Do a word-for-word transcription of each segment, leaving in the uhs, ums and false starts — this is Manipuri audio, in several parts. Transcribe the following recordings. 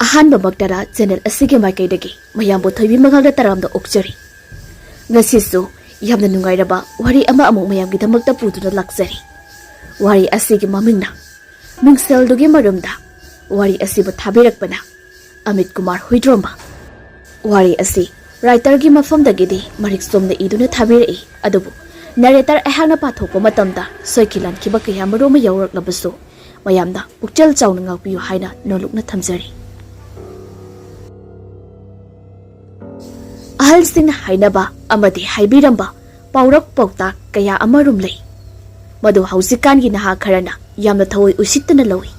ꯑꯍꯥꯟꯕꯃꯛꯇꯗ ꯆꯦꯅꯦꯜ ꯑꯁꯤꯒꯤ ꯃꯥꯏꯀꯩꯗꯒꯤ ꯃꯌꯥꯝꯕꯨ ꯊꯣꯏꯕꯤ ꯃꯉꯥꯡꯗ ꯇꯔꯥꯝꯅ ꯑꯣꯛꯆꯔꯤ꯫ ꯉꯁꯤꯁꯨ ꯌꯥꯝꯅ ꯅꯨꯡꯉꯥꯏꯔꯕ ꯋꯥꯔꯤ ꯑꯃ ꯑꯃꯨꯛ ꯃꯌꯥꯝꯒꯤꯗꯃꯛꯇ ꯄꯨꯗꯨꯅ ꯂꯥꯛꯆꯔꯤ꯫ ꯋꯥꯔꯤ ꯑꯁꯤꯒꯤ ꯃꯃꯤꯡꯅ ꯃꯤꯡꯁꯦꯜꯗꯨꯒꯤ ꯃꯔꯨꯝꯗ꯫ ꯋꯥꯔꯤ ꯑꯁꯤꯕꯨ ꯊꯥꯕꯤꯔꯛꯄꯅ ꯑꯃꯤꯠ ꯀꯨꯃꯥꯔ ꯍꯨꯏꯗ꯭ꯔꯣꯝꯕ꯫ ꯋꯥꯔꯤ ꯑꯁꯤ ꯔꯥꯏꯇꯔꯒꯤ ꯃꯐꯝꯗꯒꯤꯗꯤ ꯃꯔꯤꯛ ꯆꯨꯝꯅ ꯏꯗꯨꯅ ꯊꯥꯕꯤꯔꯛꯏ, ꯑꯗꯨꯕꯨ ꯅꯦꯔꯦꯇꯔ ꯑꯩꯍꯥꯛꯅ ꯄꯥꯊꯣꯛꯄ ꯃꯇꯝꯗ ꯁꯣꯏꯈꯤ ꯂꯥꯟꯈꯤꯕ ꯀꯌꯥ ꯃꯔꯨꯝ ꯑꯃ ꯌꯥꯎꯔꯛꯂꯕꯁꯨ ꯃꯌꯥꯝꯅ ꯄꯨꯛꯆꯦꯜ ꯆꯥꯎꯅ ꯉꯥꯛꯄꯤꯌꯨ ꯍꯥꯏꯅ ꯅꯣꯂꯨꯛꯅ ꯊꯝꯖꯔꯤ꯫ ꯑꯍꯜꯁꯤꯡꯅ ꯍꯥꯏꯅꯕ ꯑꯃꯗꯤ ꯍꯥꯏꯕꯤꯔꯝꯕ ꯄꯥꯎꯔꯛ ꯄꯥꯎꯇꯥꯛ ꯀꯌꯥ ꯑꯃꯔꯣꯝ ꯂꯩ, ꯃꯗꯨ ꯍꯧꯖꯤꯛꯀꯥꯟꯒꯤ ꯅꯍꯥ ꯈꯔꯅ ꯌꯥꯝꯅ ꯊꯑꯣꯏ ꯎꯁꯤꯠꯇꯅ ꯂꯧꯏ꯫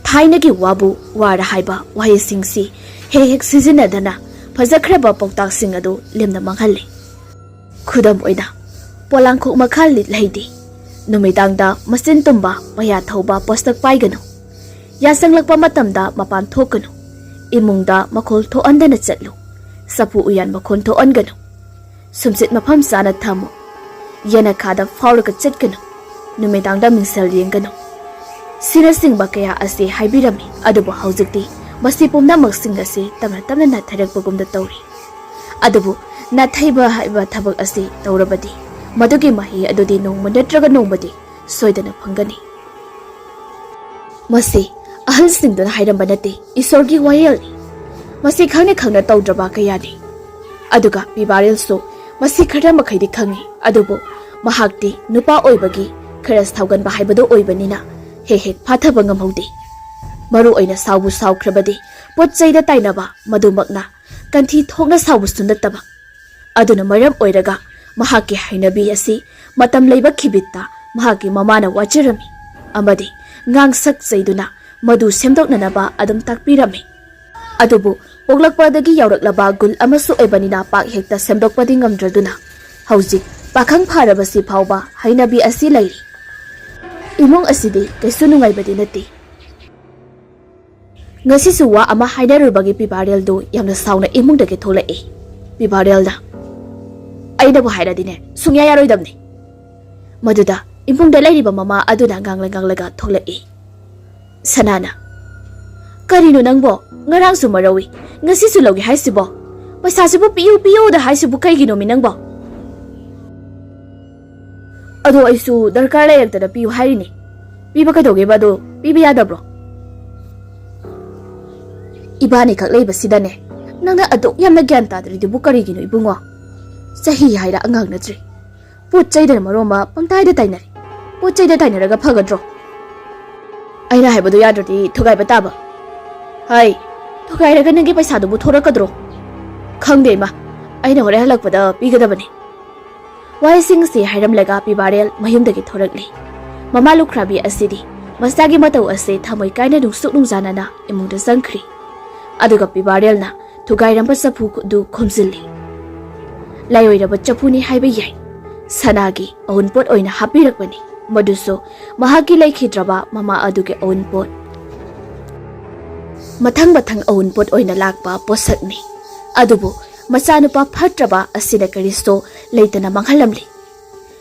ꯊꯥꯏꯅꯒꯤ ꯋꯥꯕꯨ ꯋꯥꯔ ꯍꯥꯏꯕ ꯋꯥꯍꯩꯁꯤꯡꯁꯤ ꯍꯦꯛ ꯍꯦꯛ ꯁꯤꯖꯤꯟꯅꯗꯅ ꯐꯖꯈ꯭ꯔꯕ ꯄꯥꯎꯇꯥꯛꯁꯤꯡ ꯑꯗꯨ ꯂꯦꯝꯅ ꯃꯥꯡꯍꯜꯂꯤ꯫ ꯈꯨꯗꯝ ꯑꯣꯏꯅ, ꯄꯣꯂꯥꯡꯈꯣꯛ ꯃꯈꯥ ꯂꯤꯠ ꯂꯩꯗꯦ, ꯅꯨꯃꯤꯗꯥꯡꯗ ꯃꯆꯤꯟ ꯇꯨꯝꯕ ꯄꯩꯌꯥ ꯊꯧꯕ ꯄꯣꯁꯇꯛ ꯄꯥꯏꯒꯅꯨ, ꯌꯥꯆꯪꯂꯛꯄ ꯃꯇꯝꯗ ꯃꯄꯥꯟ ꯊꯣꯛꯀꯅꯨ, ꯏꯃꯨꯡꯗ ꯃꯈꯣꯜ ꯊꯣꯛꯍꯟꯗꯅ ꯆꯠꯂꯨ, ꯆꯐꯨ ꯎꯌꯥꯟ ꯃꯈꯣꯟ ꯊꯣꯛꯍꯟꯒꯅꯨ, ꯁꯨꯝꯆꯤꯠ ꯃꯐꯝ ꯆꯥꯅ ꯊꯝꯃꯨ, ꯌꯦꯅꯈꯥꯗ ꯐꯥꯎꯔꯒ ꯆꯠꯀꯅꯨ, ꯅꯨꯃꯤꯗꯥꯡꯗ ꯃꯤꯡꯁꯦꯜ ꯌꯦꯡꯒꯅꯨ, ꯁꯤꯅꯆꯤꯡꯕ ꯀꯌꯥ ꯑꯁꯤ ꯍꯥꯏꯕꯤꯔꯝꯃꯤ꯫ ꯑꯗꯨꯕꯨ ꯍꯧꯖꯤꯛꯇꯤ ꯃꯁꯤ ꯄꯨꯝꯅꯃꯛꯁꯤꯡ ꯑꯁꯤ ꯇꯞꯅ ꯇꯞꯅ ꯅꯥꯊꯩꯔꯛꯄꯒꯨꯝꯅ ꯇꯧꯔꯤ꯫ ꯑꯗꯨꯕꯨ ꯅꯥꯊꯩꯕ ꯍꯥꯏꯕ ꯊꯕꯛ ꯑꯁꯤ ꯇꯧꯔꯕꯗꯤ ꯃꯗꯨꯒꯤ ꯃꯍꯩ ꯑꯗꯨꯗꯤ ꯅꯣꯡꯃ ꯅꯠꯇ꯭ꯔꯒ ꯅꯣꯡꯃꯗꯤ ꯁꯣꯏꯗꯅ ꯐꯪꯒꯅꯤ꯫ ꯃꯁꯤ ꯑꯍꯜꯁꯤꯡꯗꯨꯅ ꯍꯥꯏꯔꯝꯕ ꯅꯠꯇꯦ, ꯏꯁꯣꯔꯒꯤ ꯋꯥꯌꯦꯜꯅꯤ꯫ ꯃꯁꯤ ꯈꯪꯅ ꯈꯪꯅ ꯇꯧꯗ꯭ꯔꯕ ꯀꯌꯥꯅꯤ꯫ ꯑꯗꯨꯒ ꯄꯤꯕꯥꯔꯦꯜꯁꯨ ꯃꯁꯤ ꯈꯔ ꯃꯈꯩꯗꯤ ꯈꯪꯏ, ꯑꯗꯨꯕꯨ ꯃꯍꯥꯛꯇꯤ ꯅꯨꯄꯥ ꯑꯣꯏꯕꯒꯤ ꯈꯔ ꯁꯥꯎꯒꯟꯕ ꯍꯥꯏꯕꯗꯨ ꯑꯣꯏꯕꯅꯤꯅ ꯍꯦꯛ ꯍꯦꯛ ꯐꯥꯊꯕ ꯉꯝꯍꯧꯗꯦ꯫ ꯃꯔꯨ ꯑꯣꯏꯅ ꯁꯥꯎꯕꯨ ꯁꯥꯎꯈ꯭ꯔꯕꯗꯤ ꯄꯣꯠ ꯆꯩꯗ ꯇꯥꯏꯅꯕ, ꯃꯗꯨꯃꯛꯅ ꯀꯟꯊꯤ ꯊꯣꯛꯅ ꯁꯥꯎꯕꯁꯨ ꯅꯠꯇꯕ꯫ ꯑꯗꯨꯅ ꯃꯔꯝ ꯑꯣꯏꯔꯒ ꯃꯍꯥꯛꯀꯤ ꯍꯩꯅꯕꯤ ꯑꯁꯤ ꯃꯇꯝ ꯂꯩꯕ ꯈꯤꯕꯤꯠꯇ ꯃꯍꯥꯛꯀꯤ ꯃꯃꯥꯅ ꯋꯥꯖꯔꯝꯃꯤ ꯑꯃꯗꯤ ꯉꯥꯡꯁꯛ ꯆꯩꯗꯨꯅ ꯃꯗꯨ ꯁꯦꯝꯗꯣꯛꯅꯅꯕ ꯑꯗꯨꯝ ꯇꯥꯛꯄꯤꯔꯝꯃꯤ꯫ ꯑꯗꯨꯕꯨ ꯄꯣꯛꯂꯛꯄꯗꯒꯤ ꯌꯥꯎꯔꯛꯂꯕ ꯒꯨꯟ ꯑꯃꯁꯨ ꯑꯣꯏꯕꯅꯤꯅ ꯄꯥꯛ ꯍꯦꯛꯇ ꯁꯦꯝꯗꯣꯛꯄꯗꯤ ꯉꯝꯗ꯭ꯔꯗꯨꯅ ꯍꯧꯖꯤꯛ ꯄꯥꯈꯪ ꯐꯥꯔꯕꯁꯤ ꯐꯥꯎꯕ ꯍꯩꯅꯕꯤ ꯑꯁꯤ ꯂꯩꯔꯤ꯫ ꯏꯃꯨꯡ ꯑꯁꯤꯗꯤ ꯀꯩꯁꯨ ꯅꯨꯡꯉꯥꯏꯕꯗꯤ ꯅꯠꯇꯦ꯫ ꯉꯁꯤꯁꯨ ꯋꯥ ꯑꯃ ꯍꯥꯏꯅꯔꯨꯕꯒꯤ ꯄꯤꯕꯥꯔꯦꯜꯗꯨ ꯌꯥꯝꯅ ꯁꯥꯎꯅ ꯏꯃꯨꯡꯗꯒꯤ ꯊꯣꯛꯂꯛꯏ꯫ ꯄꯤꯕꯥꯔꯦꯜꯅ, "ꯑꯩꯅꯕꯨ ꯍꯥꯏꯔꯗꯤꯅꯦ, ꯁꯨꯡꯌꯥ ꯌꯥꯔꯣꯏꯗꯕꯅꯤ꯫" ꯃꯗꯨꯗ ꯏꯃꯨꯡꯗ ꯂꯩꯔꯤꯕ ꯃꯃꯥ ꯑꯗꯨꯅ ꯉꯥꯡꯂ ꯉꯥꯡꯂꯒ ꯊꯣꯛꯂꯛꯏ꯫ ꯁꯅꯥꯅ, "ꯀꯔꯤꯅꯣ ꯅꯪꯕꯣ? ꯉꯔꯥꯡꯁꯨ ꯃꯔꯧꯏ, ꯉꯁꯤꯁꯨ ꯂꯧꯒꯦ ꯍꯥꯏꯁꯤꯕꯣ? ꯄꯩꯁꯥꯁꯤꯕꯨ ꯄꯤꯌꯨ ꯄꯤꯌꯨꯗ ꯍꯥꯏꯁꯤꯕꯨ ꯀꯩꯒꯤꯅꯣꯃꯤ ꯅꯪꯕꯣ?" "ꯑꯗꯣ ꯑꯩꯁꯨ ꯗꯔꯀꯥꯔ ꯂꯩꯔꯛꯇꯅ ꯄꯤꯌꯨ ꯍꯥꯏꯔꯤꯅꯦ꯫ ꯄꯤꯕ ꯀꯩꯗꯧꯒꯦꯕ? ꯑꯗꯣ ꯄꯤꯕ ꯌꯥꯗꯕ꯭ꯔꯣ?" "ꯏꯕꯥꯅꯤꯈꯛ ꯂꯩꯕꯁꯤꯗꯅꯦ, ꯅꯪꯅ ꯑꯗꯨꯛ ꯌꯥꯝꯅ ꯒ꯭ꯌꯥꯟ ꯇꯥꯗ꯭ꯔꯤꯗꯨꯕꯨ ꯀꯔꯤꯒꯤꯅꯣ ꯏꯕꯨꯡꯉꯣ? ꯆꯍꯤ ꯍꯥꯏꯔ ꯑꯉꯥꯡ ꯅꯠꯇ꯭ꯔꯦ꯫ ꯄꯣꯠ ꯆꯩꯗꯅ ꯃꯔꯣꯟ ꯑꯃ ꯄꯪꯇꯥꯏꯗ ꯇꯥꯏꯅꯔꯦ꯫ ꯄꯣꯠ ꯆꯩꯗ ꯇꯥꯏꯅꯔꯒ ꯐꯒꯗ꯭ꯔꯣ?" "ꯑꯩꯅ ꯍꯥꯏꯕꯗꯣ ꯌꯥꯗ꯭ꯔꯗꯤ ꯊꯨꯒꯥꯏꯕ ꯇꯥꯕ꯫ ꯍꯥꯏ, ꯊꯨꯒꯥꯏꯔꯒ ꯅꯪꯒꯤ ꯄꯩꯁꯥꯗꯨꯕꯨ ꯊꯣꯔꯛꯀꯗ꯭ꯔꯣ?" "ꯈꯪꯗꯦ ꯏꯃꯥ, ꯑꯩꯅ ꯍꯣꯔꯦꯟ ꯍꯜꯂꯛꯄꯗ ꯄꯤꯒꯗꯕꯅꯤ꯫" ꯋꯥꯍꯩꯁꯤꯡ ꯑꯁꯤ ꯍꯥꯏꯔꯝꯂꯒ ꯄꯤꯕꯥꯔꯦꯜ ꯃꯌꯨꯝꯗꯒꯤ ꯊꯣꯔꯛꯂꯤ꯫ ꯃꯃꯥ ꯂꯨꯈ꯭ꯔꯥꯕꯤ ꯑꯁꯤꯗꯤ ꯃꯆꯥꯒꯤ ꯃꯇꯧ ꯑꯁꯤ ꯊꯃꯣꯏ ꯀꯥꯏꯅ ꯅꯨꯡꯁꯨꯛ ꯅꯨꯡꯖꯥꯅꯅ ꯏꯃꯨꯡꯗ ꯆꯪꯈ꯭ꯔꯤ꯫ ꯑꯗꯨꯒ ꯄꯤꯕꯥꯔꯦꯜꯅ ꯊꯨꯒꯥꯏꯔꯝꯕ ꯆꯐꯨ ꯑꯗꯨ ꯈꯣꯝꯖꯤꯜꯂꯤ꯫ ꯂꯥꯏꯑꯣꯏꯔꯕ ꯆꯐꯨꯅꯤ ꯍꯥꯏꯕ ꯌꯥꯏ꯫ ꯁꯅꯥꯒꯤ ꯑꯎꯟꯄꯣꯠ ꯑꯣꯏꯅ ꯍꯥꯞꯄꯤꯔꯛꯄꯅꯤ, ꯃꯗꯨꯁꯨ ꯃꯍꯥꯛꯀꯤ ꯂꯩꯈꯤꯗ꯭ꯔꯕ ꯃꯃꯥ ꯑꯗꯨꯒꯤ ꯑꯎꯟꯄꯣꯠ꯫ ꯃꯊꯪ ꯃꯊꯪ ꯑꯎꯟꯄꯣꯠ ꯑꯣꯏꯅ ꯂꯥꯛꯄ ꯄꯣꯠꯁꯛꯅꯤ꯫ ꯑꯗꯨꯕꯨ ꯃꯆꯥꯅꯨꯄꯥ ꯐꯠꯇ꯭ꯔꯕ ꯑꯁꯤꯅ ꯀꯔꯤꯁꯨ ꯂꯩꯇꯅ ꯃꯥꯡꯍꯜꯂꯝꯂꯤ꯫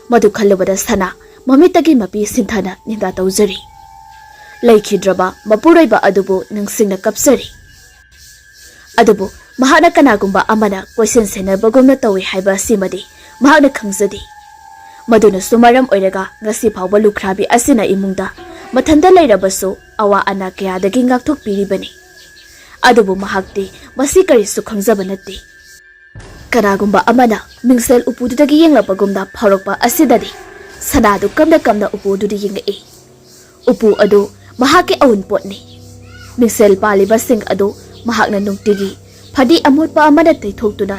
ꯃꯗꯨ ꯈꯜꯂꯨꯕꯗ ꯁꯅꯥ ꯃꯃꯤꯠꯇꯒꯤ ꯃꯄꯤ ꯁꯤꯟꯊꯅ ꯅꯤꯡꯗꯥ ꯇꯧꯖꯔꯤ꯫ ꯂꯩꯈꯤꯗ꯭ꯔꯕ ꯃꯄꯨꯔꯣꯏꯕ ꯑꯗꯨꯕꯨ ꯅꯤꯡꯁꯤꯡꯅ ꯀꯞꯆꯔꯤ꯫ ꯑꯗꯨꯕꯨ ꯃꯍꯥꯛꯅ ꯀꯅꯥꯒꯨꯝꯕ ꯑꯃꯅ ꯀꯣꯏꯁꯦꯟ ꯁꯦꯟꯅꯕꯒꯨꯝꯅ ꯇꯧꯏ ꯍꯥꯏꯕ ꯑꯁꯤꯃꯗꯤ ꯃꯍꯥꯛꯅ ꯈꯪꯖꯗꯦ꯫ ꯃꯗꯨꯅꯁꯨ ꯃꯔꯝ ꯑꯣꯏꯔꯒ ꯉꯁꯤ ꯐꯥꯎꯕ ꯂꯨꯈ꯭ꯔꯥꯕꯤ ꯑꯁꯤꯅ ꯏꯃꯨꯡꯗ ꯃꯊꯟꯇ ꯂꯩꯔꯕꯁꯨ ꯑꯋꯥ ꯑꯅꯥ ꯀꯌꯥꯗꯒꯤ ꯉꯥꯛꯊꯣꯛꯄꯤꯔꯤꯕꯅꯤ꯫ ꯑꯗꯨꯕꯨ ꯃꯍꯥꯛꯇꯤ ꯃꯁꯤ ꯀꯔꯤꯁꯨ ꯈꯪꯖꯕ ꯅꯠꯇꯦ꯫ ꯀꯅꯥꯒꯨꯝꯕ ꯑꯃꯅ ꯃꯤꯡꯁꯦꯜ ꯎꯄꯨꯗꯨꯗꯒꯤ ꯌꯦꯡꯂꯛꯄꯒꯨꯝꯅ ꯐꯥꯎꯔꯛꯄ ꯑꯁꯤꯗꯗꯤ ꯁꯅꯥꯗꯨ ꯀꯝꯅ ꯀꯝꯅ ꯎꯄꯨ ꯑꯗꯨꯗ ꯌꯦꯡꯂꯛꯏ꯫ ꯎꯄꯨ ꯑꯗꯨ ꯃꯍꯥꯛꯀꯤ ꯑꯎꯟꯄꯣꯠꯅꯤ꯫ ꯃꯤꯡꯁꯦꯜ ꯄꯥꯜꯂꯤꯕꯁꯤꯡ ꯑꯗꯨ ꯃꯍꯥꯛꯅ ꯅꯨꯡꯇꯤꯒꯤ ꯐꯗꯤ ꯑꯃꯣꯠꯄ ꯑꯃꯅ ꯇꯩꯊꯣꯛꯇꯨꯅ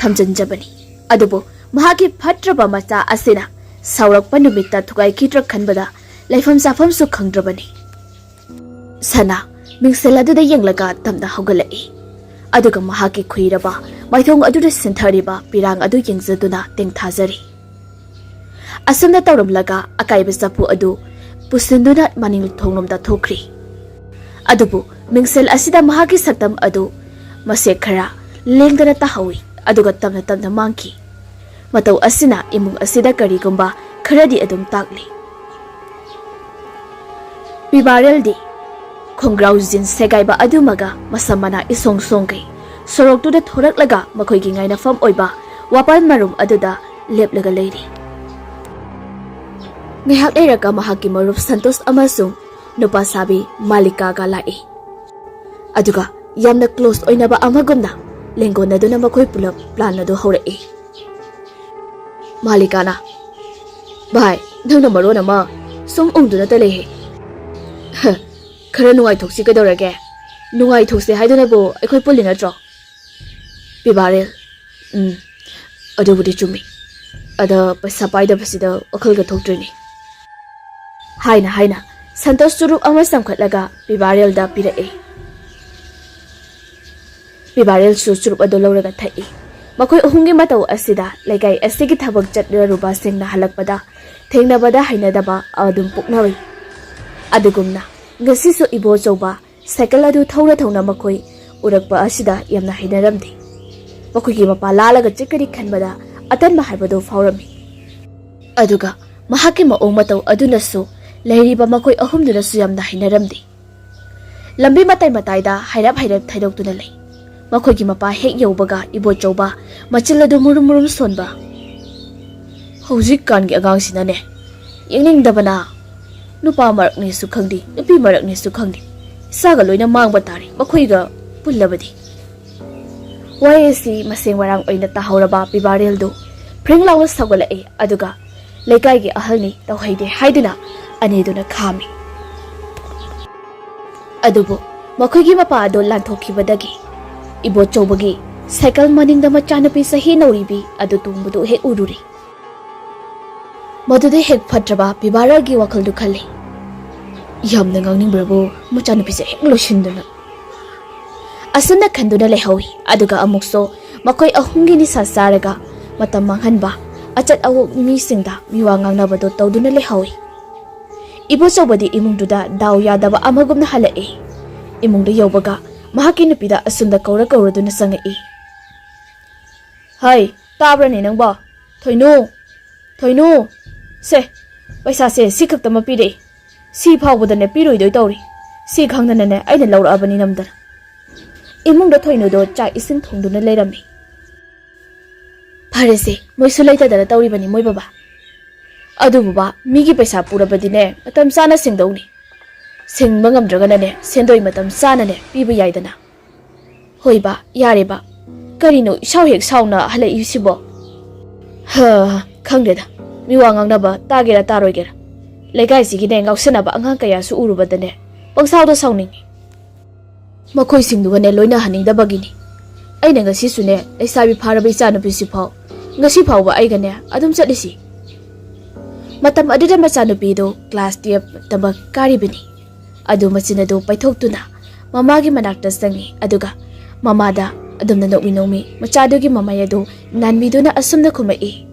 ꯊꯝꯖꯤꯟꯖꯕꯅꯤ꯫ ꯑꯗꯨꯕꯨ ꯃꯍꯥꯛꯀꯤ ꯐꯠꯇ꯭ꯔꯕ ꯃꯆꯥ ꯑꯁꯤꯅ ꯁꯥꯎꯔꯛꯄ ꯅꯨꯃꯤꯠꯇ ꯊꯨꯒꯥꯏꯈꯤꯗ꯭ꯔꯥ ꯈꯟꯕꯗ ꯂꯩꯐꯝ ꯆꯥꯐꯝꯁꯨ ꯈꯪꯗ꯭ꯔꯕꯅꯤ꯫ ꯁꯅꯥ ꯃꯤꯡꯁꯦꯜ ꯑꯗꯨꯗ ꯌꯦꯡꯂꯒ ꯇꯞꯅ ꯍꯧꯒꯠꯂꯛꯏ꯫ ꯑꯗꯨꯒ ꯃꯍꯥꯛꯀꯤ ꯈꯨꯏꯔꯕ ꯃꯥꯏꯊꯣꯡ ꯑꯗꯨꯗ ꯁꯤꯟꯊꯔꯤꯕ ꯄꯤꯔꯥꯡ ꯑꯗꯨ ꯌꯦꯡꯖꯗꯨꯅ ꯇꯦꯡꯊꯥꯖꯔꯤ꯫ ꯑꯁꯨꯝꯅ ꯇꯧꯔꯝꯂꯒ ꯑꯀꯥꯏꯕ ꯆꯐꯨ ꯑꯗꯨ ꯄꯨꯁꯤꯟꯗꯨꯅ ꯃꯅꯤꯡ ꯊꯣꯡꯂꯣꯝꯗ ꯊꯣꯛꯈ꯭ꯔꯤ꯫ ꯑꯗꯨꯕꯨ ꯃꯤꯡꯁꯦꯜ ꯑꯁꯤꯗ ꯃꯍꯥꯛꯀꯤ ꯁꯛꯇꯝ ꯑꯗꯨ ꯃꯁꯦꯛ ꯈꯔ ꯂꯦꯡꯗꯅ ꯇꯥꯍꯧꯏ, ꯑꯗꯨꯒ ꯇꯞꯅ ꯇꯞꯅ ꯃꯥꯡꯈꯤ꯫ ꯃꯇꯧ ꯑꯁꯤꯅ ꯏꯃꯨꯡ ꯑꯁꯤꯗ ꯀꯔꯤꯒꯨꯝꯕ ꯈꯔꯗꯤ ꯑꯗꯨꯝ ꯇꯥꯛꯂꯤ꯫ ꯄꯤꯕꯥꯔꯦꯜꯗꯤ ꯈꯣꯡꯒ꯭ꯔꯥꯎ ꯖꯤꯟꯁ ꯁꯦꯒꯥꯏꯕ ꯑꯗꯨꯃꯒ ꯃꯁꯝ ꯃꯅꯥ ꯏꯁꯣꯡ ꯁꯣꯡꯒꯩ ꯁꯣꯔꯣꯛꯇꯨꯗ ꯊꯣꯔꯛꯂꯒ ꯃꯈꯣꯏꯒꯤ ꯉꯥꯏꯅꯐꯝ ꯑꯣꯏꯕ ꯋꯥꯄꯜ ꯃꯔꯨꯝ ꯑꯗꯨꯗ ꯂꯦꯞꯂꯒ ꯂꯩꯔꯤ꯫ ꯉꯥꯏꯍꯥꯛ ꯂꯩꯔꯒ ꯃꯍꯥꯛꯀꯤ ꯃꯔꯨꯞ ꯁꯟꯇꯣꯁ ꯑꯃꯁꯨꯡ ꯅꯨꯄꯥ ꯁꯥꯕꯤ ꯃꯥꯂꯤꯀꯥꯒ ꯂꯥꯛꯏ꯫ ꯑꯗꯨꯒ ꯌꯥꯝꯅ ꯀ꯭ꯂꯣꯁ ꯑꯣꯏꯅꯕ ꯑꯃꯒꯨꯝꯅ ꯂꯦꯡꯒꯣꯟꯅꯗꯨꯅ ꯃꯈꯣꯏ ꯄꯨꯂꯞ ꯄ꯭ꯂꯥꯟ ꯑꯗꯨ ꯍꯧꯔꯛꯏ꯫ ꯃꯥꯂꯤꯀꯥꯅ, "ꯚꯥꯏ, ꯅꯪꯅ ꯃꯔꯣꯟ ꯑꯃ ꯁꯨꯝ ꯎꯪꯗꯨꯅꯇ ꯂꯩꯍꯦ꯫ ꯍ, ꯈꯔ ꯅꯨꯡꯉꯥꯏꯊꯣꯛꯁꯤ ꯀꯩꯗꯧꯔꯒꯦ? ꯅꯨꯡꯉꯥꯏꯊꯣꯛꯁꯦ ꯍꯥꯏꯗꯨꯅꯕꯨ ꯑꯩꯈꯣꯏ ꯄꯨꯜꯂꯤ ꯅꯠꯇ꯭ꯔꯣ?" ꯄꯤꯕꯥꯔꯦꯜ, "ꯎꯝ, ꯑꯗꯨꯕꯨꯗꯤ ꯆꯨꯝꯃꯤ꯫ ꯑꯗ ꯄꯩꯁꯥ ꯄꯥꯏꯗꯕꯁꯤꯗ ꯋꯥꯈꯜꯒ ꯊꯣꯛꯇ꯭ꯔꯤꯅꯤ꯫" ꯍꯥꯏꯅ ꯍꯥꯏꯅ ꯁꯟꯇꯣꯁ ꯆꯨꯔꯨꯞ ꯑꯃ ꯆꯥꯝꯈꯠꯂꯒ ꯄꯤꯕꯥꯔꯦꯜꯗ ꯄꯤꯔꯛꯏ꯫ ꯄꯤꯕꯥꯔꯦꯜꯁꯨ ꯆꯨꯔꯨꯞ ꯑꯗꯨ ꯂꯧꯔꯒ ꯊꯛꯏ꯫ ꯃꯈꯣꯏ ꯑꯍꯨꯝꯒꯤ ꯃꯇꯧ ꯑꯁꯤꯗ ꯂꯩꯀꯥꯏ ꯑꯁꯤꯒꯤ ꯊꯕꯛ ꯆꯠꯅꯔꯨꯕꯁꯤꯡꯅ ꯍꯜꯂꯛꯄꯗ ꯊꯦꯡꯅꯕꯗ ꯍꯩꯅꯗꯕ ꯑꯗꯨꯝ ꯄꯣꯛꯅꯔꯤ꯫ ꯑꯗꯨꯒꯨꯝꯅ ꯉꯁꯤꯁꯨ ꯏꯕꯣꯆꯧꯕ ꯁꯥꯏꯀꯜ ꯑꯗꯨ ꯊꯧꯅ ꯊꯧꯅ ꯃꯈꯣꯏ ꯎꯔꯛꯄ ꯑꯁꯤꯗ ꯌꯥꯝꯅ ꯍꯩꯅꯔꯝꯗꯦ꯫ ꯃꯈꯣꯏꯒꯤ ꯃꯄꯥ ꯂꯥꯜꯂꯒ ꯆꯠꯀꯅꯤ ꯈꯟꯕꯗ ꯑꯇꯟꯕ ꯍꯥꯏꯕꯗꯨ ꯐꯥꯎꯔꯝꯃꯤ꯫ ꯑꯗꯨꯒ ꯃꯍꯥꯛꯀꯤ ꯃꯑꯣꯡ ꯃꯇꯧ ꯑꯗꯨꯅꯁꯨ ꯂꯩꯔꯤꯕ ꯃꯈꯣꯏ ꯑꯍꯨꯝꯗꯨꯅꯁꯨ ꯌꯥꯝꯅ ꯍꯩꯅꯔꯝꯗꯦ꯫ ꯂꯝꯕꯤ ꯃꯇꯥꯏ ꯃꯇꯥꯏꯗ ꯍꯥꯏꯔꯞ ꯍꯥꯏꯔꯞ ꯊꯩꯗꯣꯛꯇꯨꯅ ꯂꯩ꯫ ꯃꯈꯣꯏꯒꯤ ꯃꯄꯥ ꯍꯦꯛ ꯌꯧꯕꯒ ꯏꯕꯣꯆꯧꯕ ꯃꯆꯤꯜ ꯑꯗꯨ ꯃꯨꯔꯨꯝ ꯃꯨꯔꯨꯝ ꯁꯣꯟꯕ꯫ "ꯍꯧꯖꯤꯛꯀꯥꯟꯒꯤ ꯑꯉꯥꯡꯁꯤꯅꯅꯦ, ꯌꯦꯡꯅꯤꯡꯗꯕꯅ, ꯅꯨꯄꯥ ꯃꯔꯛꯅꯦꯁꯨ ꯈꯪꯗꯦ, ꯅꯨꯄꯤ ꯃꯔꯛꯅꯦꯁꯨ ꯈꯪꯗꯦ, ꯏꯁꯥꯒ ꯂꯣꯏꯅ ꯃꯥꯡꯕ ꯇꯥꯔꯦ ꯃꯈꯣꯏꯒ ꯄꯨꯜꯂꯕꯗꯤ꯫" ꯋꯥꯍꯩ ꯑꯁꯤ ꯃꯁꯦꯡ ꯃꯔꯥꯡ ꯑꯣꯏꯅ ꯇꯥꯍꯧꯔꯕ ꯄꯤꯕꯥꯔꯦꯜꯗꯨ ꯐ꯭ꯔꯤꯡ ꯂꯥꯎꯅ ꯁꯥꯎꯒꯠꯂꯛꯏ, ꯑꯗꯨꯒ ꯂꯩꯀꯥꯏꯒꯤ ꯑꯍꯜꯅꯤ ꯇꯧꯍꯩꯗꯦ ꯍꯥꯏꯗꯨꯅ ꯑꯅꯤꯗꯨꯅ ꯈꯥꯝꯃꯤ꯫ ꯑꯗꯨꯕꯨ ꯃꯈꯣꯏꯒꯤ ꯃꯄꯥ ꯑꯗꯨ ꯂꯥꯟꯊꯣꯛꯈꯤꯕꯗꯒꯤ ꯏꯕꯣꯆꯧꯕꯒꯤ ꯁꯥꯏꯀꯜ ꯃꯅꯤꯡꯗ ꯃꯆꯥꯅꯨꯄꯤ ꯆꯍꯤ ꯅꯧꯔꯤꯕꯤ ꯑꯗꯨ ꯇꯣꯡꯕꯗꯨ ꯍꯦꯛ ꯎꯔꯨꯔꯦ꯫ ꯃꯗꯨꯗ ꯍꯦꯛ ꯐꯠꯇ꯭ꯔꯕ ꯄꯤꯕꯥꯔꯦꯜꯒꯤ ꯋꯥꯈꯜꯗꯨ ꯈꯜꯂꯤ꯫ "ꯌꯥꯝꯅ ꯉꯥꯡꯅꯤꯡꯕ꯭ꯔꯕꯨ ꯃꯆꯥꯅꯨꯄꯤꯁꯦ ꯍꯦꯛ ꯂꯣꯏꯁꯤꯟꯗꯨꯅ꯫" ꯑꯁꯨꯝꯅ ꯈꯟꯗꯨꯅ ꯂꯩꯍꯧꯏ꯫ ꯑꯗꯨꯒ ꯑꯃꯨꯛꯁꯨ ꯃꯈꯣꯏ ꯑꯍꯨꯝꯒꯤ ꯅꯤꯁꯥ ꯆꯥꯔꯒ ꯃꯇꯝ ꯃꯥꯡꯍꯟꯕ, ꯑꯆꯠ ꯑꯋꯣꯛ ꯃꯤꯁꯤꯡꯗ ꯃꯤꯋꯥ ꯉꯥꯡꯅꯕꯗꯣ ꯇꯧꯗꯨꯅ ꯂꯩꯍꯧꯏ꯫ ꯏꯕꯣꯆꯧꯕꯗꯤ ꯏꯃꯨꯡꯗꯨꯗ ꯗꯥꯎ ꯌꯥꯗꯕ ꯑꯃꯒꯨꯝꯅ ꯍꯜꯂꯛꯏ꯫ ꯏꯃꯨꯡꯗ ꯌꯧꯕꯒ ꯃꯍꯥꯛꯀꯤ ꯅꯨꯄꯤꯗ ꯑꯁꯨꯝꯅ ꯀꯧꯔ ꯀꯧꯔꯗꯨꯅ ꯆꯪꯉꯛꯏ꯫ "ꯍꯩ, ꯇꯥꯕ꯭ꯔꯅꯦ ꯅꯪꯕꯣ? ꯊꯣꯏꯅꯨ, ꯊꯣꯏꯅꯨ, ꯁꯦ, ꯄꯩꯁꯥꯁꯦ ꯁꯤ ꯈꯛꯇꯃꯛ ꯄꯤꯔꯛꯏ꯫ ꯁꯤ ꯐꯥꯎꯕꯗꯅꯦ ꯄꯤꯔꯣꯏꯗꯣꯏ ꯇꯧꯔꯤ꯫ ꯁꯤ ꯈꯪꯗꯅꯅꯦ ꯑꯩꯅ ꯂꯧꯔꯛꯑꯕꯅꯤ ꯅꯝꯗꯅ꯫ ꯏꯃꯨꯡꯗ ꯊꯣꯏꯅꯨꯗꯣ ꯆꯥꯛ ꯏꯁꯤꯡ ꯊꯣꯡꯗꯨꯅ ꯂꯩꯔꯝꯃꯤ꯫ "ꯐꯔꯦꯁꯦ, ꯃꯣꯏꯁꯨ ꯂꯩꯇꯗꯅ ꯇꯧꯔꯤꯕꯅꯤ ꯃꯣꯏ ꯕꯕꯥ꯫ ꯑꯗꯨꯕꯨ ꯕꯥ, ꯃꯤꯒꯤ ꯄꯩꯁꯥ ꯄꯨꯔꯕꯗꯤꯅꯦ ꯃꯇꯝ ꯆꯥꯅ ꯁꯤꯡꯗꯧꯅꯤ꯫ ꯁꯤꯡꯕ ꯉꯝꯗ꯭ꯔꯒꯅꯅꯦ ꯁꯦꯟꯗꯣꯏ ꯃꯇꯝ ꯆꯥꯅꯅꯦ ꯄꯤꯕ ꯌꯥꯏꯗꯅ꯫" "ꯍꯣꯏ ꯕꯥ, ꯌꯥꯔꯦ ꯕꯥ꯫ ꯀꯔꯤꯅꯣ ꯏꯁꯥꯎ ꯍꯦꯛ ꯁꯥꯎꯅ ꯍꯜꯂꯛꯏꯁꯤꯕꯣ?" "ꯍ, ꯈꯪꯗꯦꯗ꯫ ꯃꯤ ꯋꯥ ꯉꯥꯡꯅꯕ ꯇꯥꯒꯦꯔꯥ ꯇꯥꯔꯣꯏꯒꯦꯔꯥ, ꯂꯩꯀꯥꯏꯁꯤꯒꯤꯅꯦ ꯉꯥꯎꯁꯟꯅꯕ ꯑꯉꯥꯡ ꯀꯌꯥꯁꯨ ꯎꯔꯨꯕꯗꯅꯦ ꯄꯪꯁꯥꯎꯗ ꯁꯥꯎꯅꯤꯡꯉꯤ꯫ ꯃꯈꯣꯏꯁꯤꯡꯗꯨꯒꯅꯦ ꯂꯣꯏꯅꯍꯟꯅꯤꯡꯗꯕꯒꯤꯅꯤ꯫ ꯑꯩꯅ ꯉꯁꯤꯁꯨꯅꯦ ꯂꯩꯁꯥꯕꯤ ꯐꯥꯔꯕ ꯏꯆꯥꯅꯨꯄꯤꯁꯤꯐꯥꯎ ꯉꯁꯤ ꯐꯥꯎꯕ ꯑꯩꯒꯅꯦ ꯑꯗꯨꯝ ꯆꯠꯂꯤꯁꯤ꯫ ꯃꯇꯝ ꯑꯗꯨꯗ ꯃꯆꯥꯅꯨꯄꯤꯗꯨ ꯀ꯭ꯂꯥꯁ ꯇꯨꯌꯦꯜꯐ ꯇꯝꯕ ꯀꯥꯔꯤꯕꯅꯤ꯫ ꯑꯗꯨ ꯃꯆꯤꯟ ꯑꯗꯨ ꯄꯩꯊꯣꯛꯇꯨꯅ ꯃꯃꯥꯒꯤ ꯃꯅꯥꯛꯇ ꯆꯪꯉꯤ, ꯑꯗꯨꯒ ꯃꯃꯥꯗ ꯑꯗꯨꯝꯅ ꯅꯣꯛꯃꯤ ꯅꯣꯛꯃꯤ ꯃꯆꯥꯗꯨꯒꯤ ꯃꯃꯩ ꯑꯗꯨ ꯅꯥꯟꯕꯤꯗꯨꯅ ꯑꯁꯨꯝꯅ ꯈꯨꯝꯃꯛꯏ꯫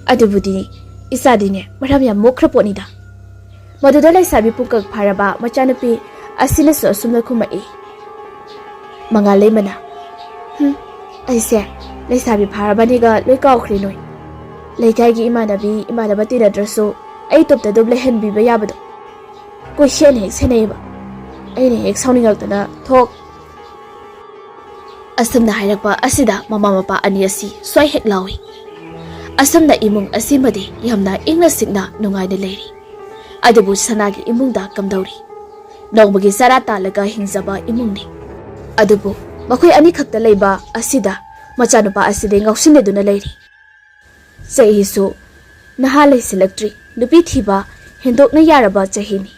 ꯑꯗꯨꯕꯨꯗꯤ ꯏꯆꯥꯗꯤꯅꯦ ꯃꯔꯝ ꯌꯥꯝ ꯃꯣꯛꯈ꯭ꯔ ꯄꯣꯠꯅꯤꯗ꯫ ꯃꯗꯨꯗ ꯂꯩꯁꯥꯕꯤ ꯄꯨꯡꯀꯛ ꯐꯥꯔꯕ ꯃꯆꯥꯅꯨꯄꯤ ꯑꯁꯤꯅꯁꯨ ꯑꯁꯨꯝꯅ ꯈꯨꯝꯃꯛꯏ꯫ ꯃꯉꯥꯜ ꯂꯩꯃꯅ, "ꯍꯨꯝ, ꯑꯩꯁꯦ ꯂꯩꯁꯥꯕꯤ ꯐꯥꯔꯕꯅꯤꯒ ꯂꯣꯏ ꯀꯥꯎꯈ꯭ꯔꯦ ꯅꯣꯏ꯫ ꯂꯩꯀꯥꯏꯒꯤ ꯏꯃꯥꯟꯅꯕꯤ ꯏꯃꯥꯟꯅꯕ ꯇꯤꯟꯅꯗ꯭ꯔꯁꯨ ꯑꯩ ꯇꯣꯞꯇ ꯑꯗꯨꯝ ꯂꯩꯍꯟꯕꯤꯕ ꯌꯥꯕꯗꯣ꯫ ꯀꯣꯏꯁꯦꯟ ꯍꯦꯛ ꯁꯦꯟꯅꯩꯌꯦꯕ꯫ ꯑꯩꯅ ꯍꯦꯛ ꯁꯥꯎꯅꯤꯡꯉꯛꯇꯅ ꯊꯣꯛ꯫" ꯑꯁꯨꯝꯅ ꯍꯥꯏꯔꯛꯄ ꯑꯁꯤꯗ ꯃꯃꯥ ꯃꯄꯥ ꯑꯅꯤ ꯑꯁꯤ ꯁ꯭ꯋꯥꯏ ꯍꯦꯛ ꯂꯥꯎꯏ꯫ ꯑꯁꯨꯝꯅ ꯏꯃꯨꯡ ꯑꯁꯤꯃꯗꯤ ꯌꯥꯝꯅ ꯏꯪꯅ ꯆꯤꯛꯅ ꯅꯨꯡꯉꯥꯏꯅ ꯂꯩꯔꯤ꯫ ꯑꯗꯨꯕꯨ ꯁꯅꯥꯒꯤ ꯏꯃꯨꯡꯗ ꯀꯝꯗꯧꯔꯤ? ꯅꯣꯡꯃꯒꯤ ꯆꯔꯥ ꯇꯥꯜꯂꯒ ꯍꯤꯡꯖꯕ ꯏꯃꯨꯡꯅꯤ꯫ ꯑꯗꯨꯕꯨ ꯃꯈꯣꯏ ꯑꯅꯤꯈꯛꯇ ꯂꯩꯕ ꯑꯁꯤꯗ ꯃꯆꯥꯅꯨꯄꯥ ꯑꯁꯤꯗꯤ ꯉꯥꯎꯁꯤꯟꯅꯗꯨꯅ ꯂꯩꯔꯤ꯫ ꯆꯍꯤꯁꯨ ꯅꯍꯥ ꯂꯩꯁꯤꯜꯂꯛꯇ꯭ꯔꯤ, ꯅꯨꯄꯤ ꯊꯤꯕ ꯍꯦꯟꯗꯣꯛꯅ ꯌꯥꯔꯕ ꯆꯍꯤꯅꯤ꯫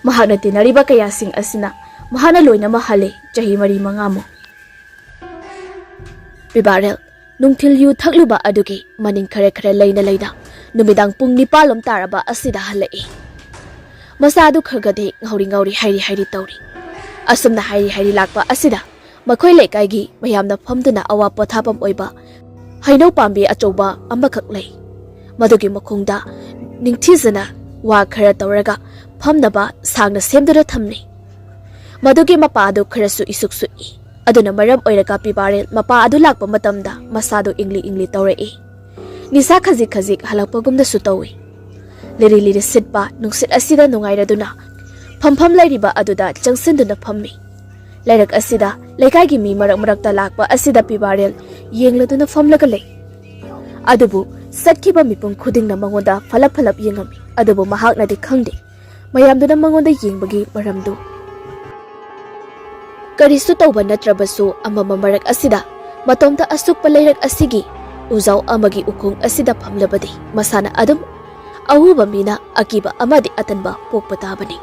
ꯃꯍꯥꯛꯅ ꯇꯤꯟꯅꯔꯤꯕ ꯀꯌꯥꯁꯤꯡ ꯑꯁꯤꯅ ꯃꯍꯥꯛꯅ ꯂꯣꯏꯅꯃꯛ ꯍꯜꯂꯦ, ꯆꯍꯤ ꯃꯔꯤ ꯃꯉꯥꯃꯨꯛ꯫ ꯄꯤꯕꯥꯔꯦꯜ ꯅꯨꯡꯊꯤꯜ ꯌꯨ ꯊꯛꯂꯨꯕ ꯑꯗꯨꯒꯤ ꯃꯅꯤꯡ ꯈꯔ ꯈꯔ ꯂꯩꯅ ꯂꯩꯅ ꯅꯨꯃꯤꯗꯥꯡ ꯄꯨꯡ ꯅꯤꯄꯥꯜ ꯂꯣꯝ ꯇꯥꯔꯕ ꯑꯁꯤꯗ ꯍꯜꯂꯛꯏ꯫ ꯃꯁꯥ ꯑꯗꯨ ꯈꯔꯒꯗꯤ ꯉꯥꯎꯔꯤ ꯉꯥꯎꯔꯤ ꯍꯥꯏꯔꯤ ꯍꯥꯏꯔꯤ ꯇꯧꯔꯤ꯫ ꯑꯁꯨꯝꯅ ꯍꯥꯏꯔꯤ ꯍꯥꯏꯔꯤ ꯂꯥꯛꯄ ꯑꯁꯤꯗ ꯃꯈꯣꯏ ꯂꯩꯀꯥꯏꯒꯤ ꯃꯌꯥꯝꯅ ꯐꯝꯗꯨꯅ ꯑꯋꯥ ꯄꯣꯊꯥꯐꯝ ꯑꯣꯏꯕ ꯍꯩꯅꯧ ꯄꯥꯝꯕꯤ ꯑꯆꯧꯕ ꯑꯃꯈꯛ ꯂꯩ꯫ ꯃꯗꯨꯒꯤ ꯃꯈꯣꯡꯗ ꯅꯤꯡꯊꯤꯖꯅ ꯋꯥ ꯈꯔ ꯇꯧꯔꯒ ꯐꯝꯅꯕ ꯁꯥꯡꯅ ꯁꯦꯝꯗꯨꯅ ꯊꯝꯂꯤ꯫ ꯃꯗꯨꯒꯤ ꯃꯄꯥ ꯑꯗꯨ ꯈꯔꯁꯨ ꯏꯁꯨꯛ ꯁꯨꯛꯏ꯫ ꯑꯗꯨꯅ ꯃꯔꯝ ꯑꯣꯏꯔꯒ ꯄꯤꯕꯥꯔꯦꯜ ꯃꯄꯥ ꯑꯗꯨ ꯂꯥꯛꯄ ꯃꯇꯝꯗ ꯃꯁꯥꯗꯨ ꯏꯪꯂꯤ ꯏꯪꯂꯤ ꯇꯧꯔꯛꯏ꯫ ꯅꯤꯁꯥ ꯈꯖꯤꯛ ꯈꯖꯤꯛ ꯍꯜꯂꯛꯄꯒꯨꯝꯅꯁꯨ ꯇꯧꯏ꯫ ꯂꯤꯔꯤ ꯂꯤꯔꯤ ꯁꯤꯠꯄ ꯅꯨꯡꯁꯤꯠ ꯑꯁꯤꯗ ꯅꯨꯡꯉꯥꯏꯔꯗꯨꯅ ꯐꯝꯐꯝ ꯂꯩꯔꯤꯕ ꯑꯗꯨꯗ ꯆꯪꯁꯤꯟꯗꯨꯅ ꯐꯝꯃꯤ꯫ ꯂꯩꯔꯛ ꯑꯁꯤꯗ ꯂꯩꯀꯥꯏꯒꯤ ꯃꯤ ꯃꯔꯛ ꯃꯔꯛꯇ ꯂꯥꯛꯄ ꯑꯁꯤꯗ ꯄꯤꯕꯥꯔꯦꯜ ꯌꯦꯡꯂꯗꯨꯅ ꯐꯝꯂꯒ ꯂꯩ꯫ ꯑꯗꯨꯕꯨ ꯆꯠꯈꯤꯕ ꯃꯤꯄꯨꯝ ꯈꯨꯗꯤꯡꯅ ꯃꯉꯣꯟꯗ ꯐꯂꯞ ꯐꯂꯞ ꯌꯦꯡꯉꯝꯃꯤ, ꯑꯗꯨꯕꯨ ꯃꯍꯥꯛꯅꯗꯤ ꯈꯪꯗꯦ ꯃꯌꯥꯝꯗꯨꯅ ꯃꯉꯣꯟꯗ ꯌꯦꯡꯕꯒꯤ ꯃꯔꯝꯗꯨ꯫ ꯀꯔꯤꯁꯨ ꯇꯧꯕ ꯅꯠꯇ꯭ꯔꯕꯁꯨ ꯑꯃꯝꯕ ꯃꯔꯛ ꯑꯁꯤꯗ ꯃꯇꯣꯝꯇ ꯑꯁꯨꯛꯄ ꯂꯩꯔꯛ ꯑꯁꯤꯒꯤ ꯎꯖꯥꯎ ꯑꯃꯒꯤ ꯎꯈꯣꯡ ꯑꯁꯤꯗ ꯐꯝꯂꯕꯗꯤ ꯃꯁꯥꯅ ꯑꯗꯨꯝ ꯑꯎꯕ ꯃꯤꯅ ꯑꯀꯤꯕ ꯑꯃꯗꯤ ꯑꯇꯟꯕ ꯄꯣꯛꯄ ꯇꯥꯕꯅꯤ꯫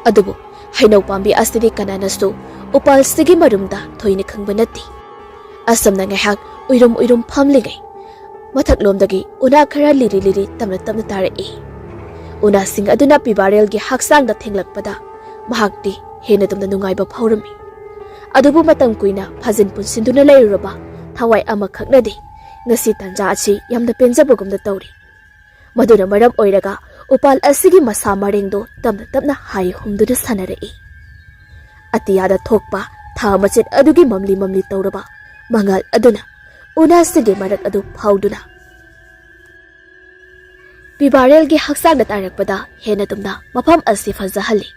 ꯑꯗꯨꯕꯨ ꯍꯩꯅꯧ ꯄꯥꯝꯕꯤ ꯑꯁꯤꯗꯤ ꯀꯅꯥꯅꯁꯨ ꯎꯄꯥꯜꯁꯤꯒꯤ ꯃꯔꯨꯝꯗ ꯊꯣꯏꯅ ꯈꯪꯕ ꯅꯠꯇꯦ꯫ ꯑꯁꯨꯝꯅ ꯉꯥꯏꯍꯥꯛ ꯎꯏꯔꯨꯝ ꯎꯏꯔꯨꯝ ꯐꯝꯂꯤꯉꯩ ꯃꯊꯛꯂꯣꯝꯗꯒꯤ ꯎꯅꯥ ꯈꯔ ꯂꯤꯔꯤ ꯂꯤꯔꯤ ꯇꯞꯅ ꯇꯞꯅ ꯇꯥꯔꯛꯏ꯫ ꯎꯅꯥꯁꯤꯡ ꯑꯗꯨꯅ ꯄꯤꯕꯥꯔꯦꯜꯒꯤ ꯍꯛꯆꯥꯡꯗ ꯊꯦꯡꯂꯛꯄꯗ ꯃꯍꯥꯛꯇꯤ ꯍꯦꯟꯅ ꯇꯝꯅ ꯅꯨꯡꯉꯥꯏꯕ ꯐꯥꯎꯔꯝꯃꯤ꯫ ꯑꯗꯨꯕꯨ ꯃꯇꯝ ꯀꯨꯏꯅ ꯐꯥꯖꯤꯟ ꯄꯨꯟꯁꯤꯟꯗꯨꯅ ꯂꯩꯔꯨꯔꯕ ꯊꯋꯥꯏ ꯑꯃꯈꯛꯅꯗꯤ ꯉꯁꯤ ꯇꯥꯟꯖꯥ ꯑꯁꯤ ꯌꯥꯝꯅ ꯄꯦꯟꯖꯕꯒꯨꯝꯅ ꯇꯧꯔꯤ꯫ ꯃꯗꯨꯅ ꯃꯔꯝ ꯑꯣꯏꯔꯒ ꯎꯄꯥꯜ ꯑꯁꯤꯒꯤ ꯃꯁꯥ ꯃꯔꯦꯡꯗꯣ ꯇꯞꯅ ꯇꯞꯅ ꯍꯥꯏ ꯍꯨꯝꯗꯨꯅ ꯁꯥꯟꯅꯔꯛꯏ꯫ ꯑꯇꯤꯌꯥꯗ ꯊꯣꯛꯄ ꯊꯥ ꯃꯆꯦꯠ ꯑꯗꯨꯒꯤ ꯃꯝꯂꯤ ꯃꯝꯂꯤ ꯇꯧꯔꯕ ꯃꯉꯥꯜ ꯑꯗꯨꯅ ꯎꯅꯥꯁꯤꯡꯒꯤ ꯃꯔꯛ ꯑꯗꯨ ꯐꯥꯎꯗꯨꯅ ꯄꯤꯕꯥꯔꯦꯜꯒꯤ ꯍꯛꯆꯥꯡꯗ ꯇꯥꯔꯛꯄꯗ ꯍꯦꯟꯅ ꯇꯨꯝꯅ ꯃꯐꯝ ꯑꯁꯤ ꯐꯖꯍꯜꯂꯤ꯫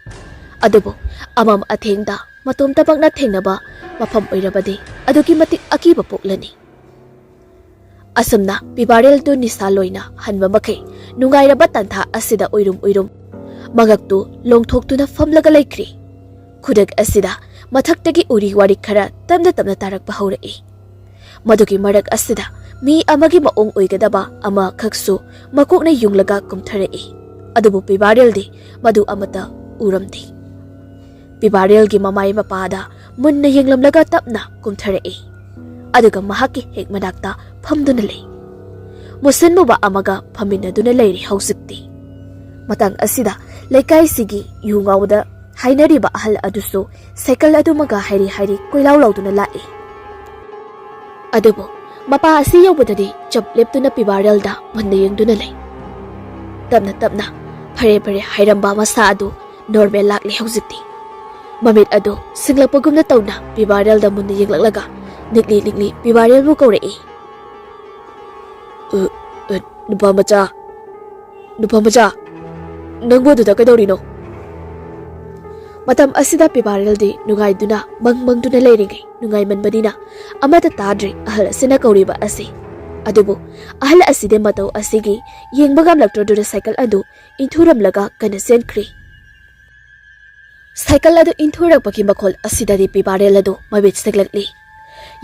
ꯑꯗꯨꯕꯨ ꯑꯃꯝ ꯑꯊꯦꯡꯗ ꯃꯇꯣꯝꯇꯃꯛꯅ ꯊꯦꯡꯅꯕ ꯃꯐꯝ ꯑꯣꯏꯔꯕꯗꯤ ꯑꯗꯨꯛꯀꯤ ꯃꯇꯤꯛ ꯑꯀꯤꯕ ꯄꯣꯛꯂꯅꯤ꯫ ꯑꯁꯨꯝꯅ ꯄꯤꯕꯥꯔꯦꯜꯗꯨ ꯅꯤꯁꯥ ꯂꯣꯏꯅ ꯍꯟꯕ ꯃꯈꯩ ꯅꯨꯡꯉꯥꯏꯔꯕ ꯇꯥꯟꯊꯥ ꯑꯁꯤꯗ ꯎꯏꯔꯨꯝ ꯎꯏꯔꯨꯝ ꯃꯉꯛꯇꯨ ꯂꯣꯡꯊꯣꯛꯇꯨꯅ ꯐꯝꯂꯒ ꯂꯩꯈ꯭ꯔꯤ꯫ ꯈꯨꯗꯛ ꯑꯁꯤꯗ ꯃꯊꯛꯇꯒꯤ ꯎꯔꯤ ꯋꯥꯔꯤ ꯈꯔ ꯇꯞꯅ ꯇꯞꯅ ꯇꯥꯔꯛꯄ ꯍꯧꯔꯛꯏ꯫ ꯃꯗꯨꯒꯤ ꯃꯔꯛ ꯑꯁꯤꯗ ꯃꯤ ꯑꯃꯒꯤ ꯃꯑꯣꯡ ꯑꯣꯏꯒꯗꯕ ꯑꯃꯈꯛꯁꯨ ꯃꯀꯣꯛꯅ ꯌꯨꯡꯂꯒ ꯀꯨꯝꯊꯔꯛꯏ꯫ ꯑꯗꯨꯕꯨ ꯄꯤꯕꯥꯔꯦꯜꯗꯤ ꯃꯗꯨ ꯑꯃꯠꯇ ꯎꯔꯝꯗꯦ꯫ ꯄꯤꯕꯥꯔꯦꯜꯒꯤ ꯃꯃꯥꯏ ꯃꯄꯥꯗ ꯃꯨꯟꯅ ꯌꯦꯡꯂꯝꯂꯒ ꯇꯞꯅ ꯀꯨꯝꯊꯔꯛꯏ꯫ ꯑꯗꯨꯒ ꯃꯍꯥꯛꯀꯤ ꯍꯦꯛ ꯃꯅꯥꯛꯇ ꯐꯝꯗꯨꯅ ꯂꯩ꯫ ꯃꯨꯁꯟꯃꯨꯕ ꯑꯃꯒ ꯐꯝꯃꯤꯟꯅꯗꯨꯅ ꯂꯩꯔꯤ ꯍꯧꯖꯤꯛꯇꯤ꯫ ꯃꯇꯥꯡ ꯑꯁꯤꯗ ꯂꯩꯀꯥꯏꯁꯤꯒꯤ ꯌꯨ ꯉꯥꯎꯕꯗ ꯍꯥꯏꯅꯔꯤꯕ ꯑꯍꯜ ꯑꯗꯨꯁꯨ ꯁꯥꯏꯀꯜ ꯑꯗꯨꯃꯒ ꯍꯥꯏꯔꯤ ꯍꯥꯏꯔꯤ ꯀꯣꯏꯂꯥꯎ ꯂꯥꯎꯗꯨꯅ ꯂꯥꯛꯏ꯫ ꯑꯗꯨꯕꯨ ꯃꯄꯥ ꯑꯁꯤ ꯌꯧꯕꯗꯗꯤ ꯆꯞ ꯂꯦꯞꯇꯨꯅ ꯄꯤꯕꯥꯔꯦꯜꯗ ꯃꯨꯟꯅ ꯌꯦꯡꯗꯨꯅ ꯂꯩ꯫ ꯇꯞꯅ ꯇꯞꯅ ꯐꯔꯦ ꯐꯔꯦ ꯍꯥꯏꯔꯝꯕ ꯃꯁꯥ ꯑꯗꯨ ꯅꯣꯔꯃꯦꯜ ꯂꯥꯛꯂꯦ ꯍꯧꯖꯤꯛꯇꯤ꯫ ꯃꯃꯤꯠ ꯑꯗꯨ ꯁꯤꯡꯂꯛꯄꯒꯨꯝꯅ ꯇꯧꯅ ꯄꯤꯕꯥꯔꯦꯜꯗ ꯃꯨꯟꯅ ꯌꯦꯡꯂꯛꯂꯒ ꯅꯤꯛꯂꯤ ꯅꯤꯛꯂꯤ ꯄꯤꯕꯥꯔꯦꯜꯕꯨ ꯀꯧꯔꯛꯏ꯫ "ꯑ, ꯑ, ꯅꯨꯄꯥ ꯃꯆꯥ, ꯅꯨꯄꯥ ꯃꯆꯥ, ꯅꯪꯕꯨ ꯑꯗꯨꯗ ꯀꯩꯗꯧꯔꯤꯅꯣ?" ꯃꯇꯝ ꯑꯁꯤꯗ ꯄꯤꯕꯥꯔꯦꯜꯗꯤ ꯅꯨꯡꯉꯥꯏꯗꯨꯅ ꯃꯪ ꯃꯪꯗꯨꯅ ꯂꯩꯔꯤꯉꯩ, ꯅꯨꯡꯉꯥꯏꯃꯟꯕꯅꯤꯅ ꯑꯃꯠꯇ ꯇꯥꯗ꯭ꯔꯦ ꯑꯍꯜ ꯑꯁꯤꯅ ꯀꯧꯔꯤꯕ ꯑꯁꯤ꯫ ꯑꯗꯨꯕꯨ ꯑꯍꯜ ꯑꯁꯤꯗꯤ ꯃꯇꯧ ꯑꯁꯤꯒꯤ ꯌꯦꯡꯕ ꯉꯝꯂꯛꯇ꯭ꯔꯗꯨꯅ ꯁꯥꯏꯀꯜ ꯑꯗꯨ ꯏꯟꯊꯨꯔꯝꯂꯒ ꯀꯟꯅ ꯆꯦꯟꯈ꯭ꯔꯦ꯫ ꯁꯥꯏꯀꯜ ꯑꯗꯨ ꯏꯟꯊꯨꯔꯛꯄꯒꯤ ꯃꯈꯣꯜ ꯑꯁꯤꯗꯗꯤ ꯄꯤꯕꯥꯔꯦꯜ ꯑꯗꯨ ꯃꯃꯤꯠ ꯁꯤꯛꯂꯛꯂꯤ꯫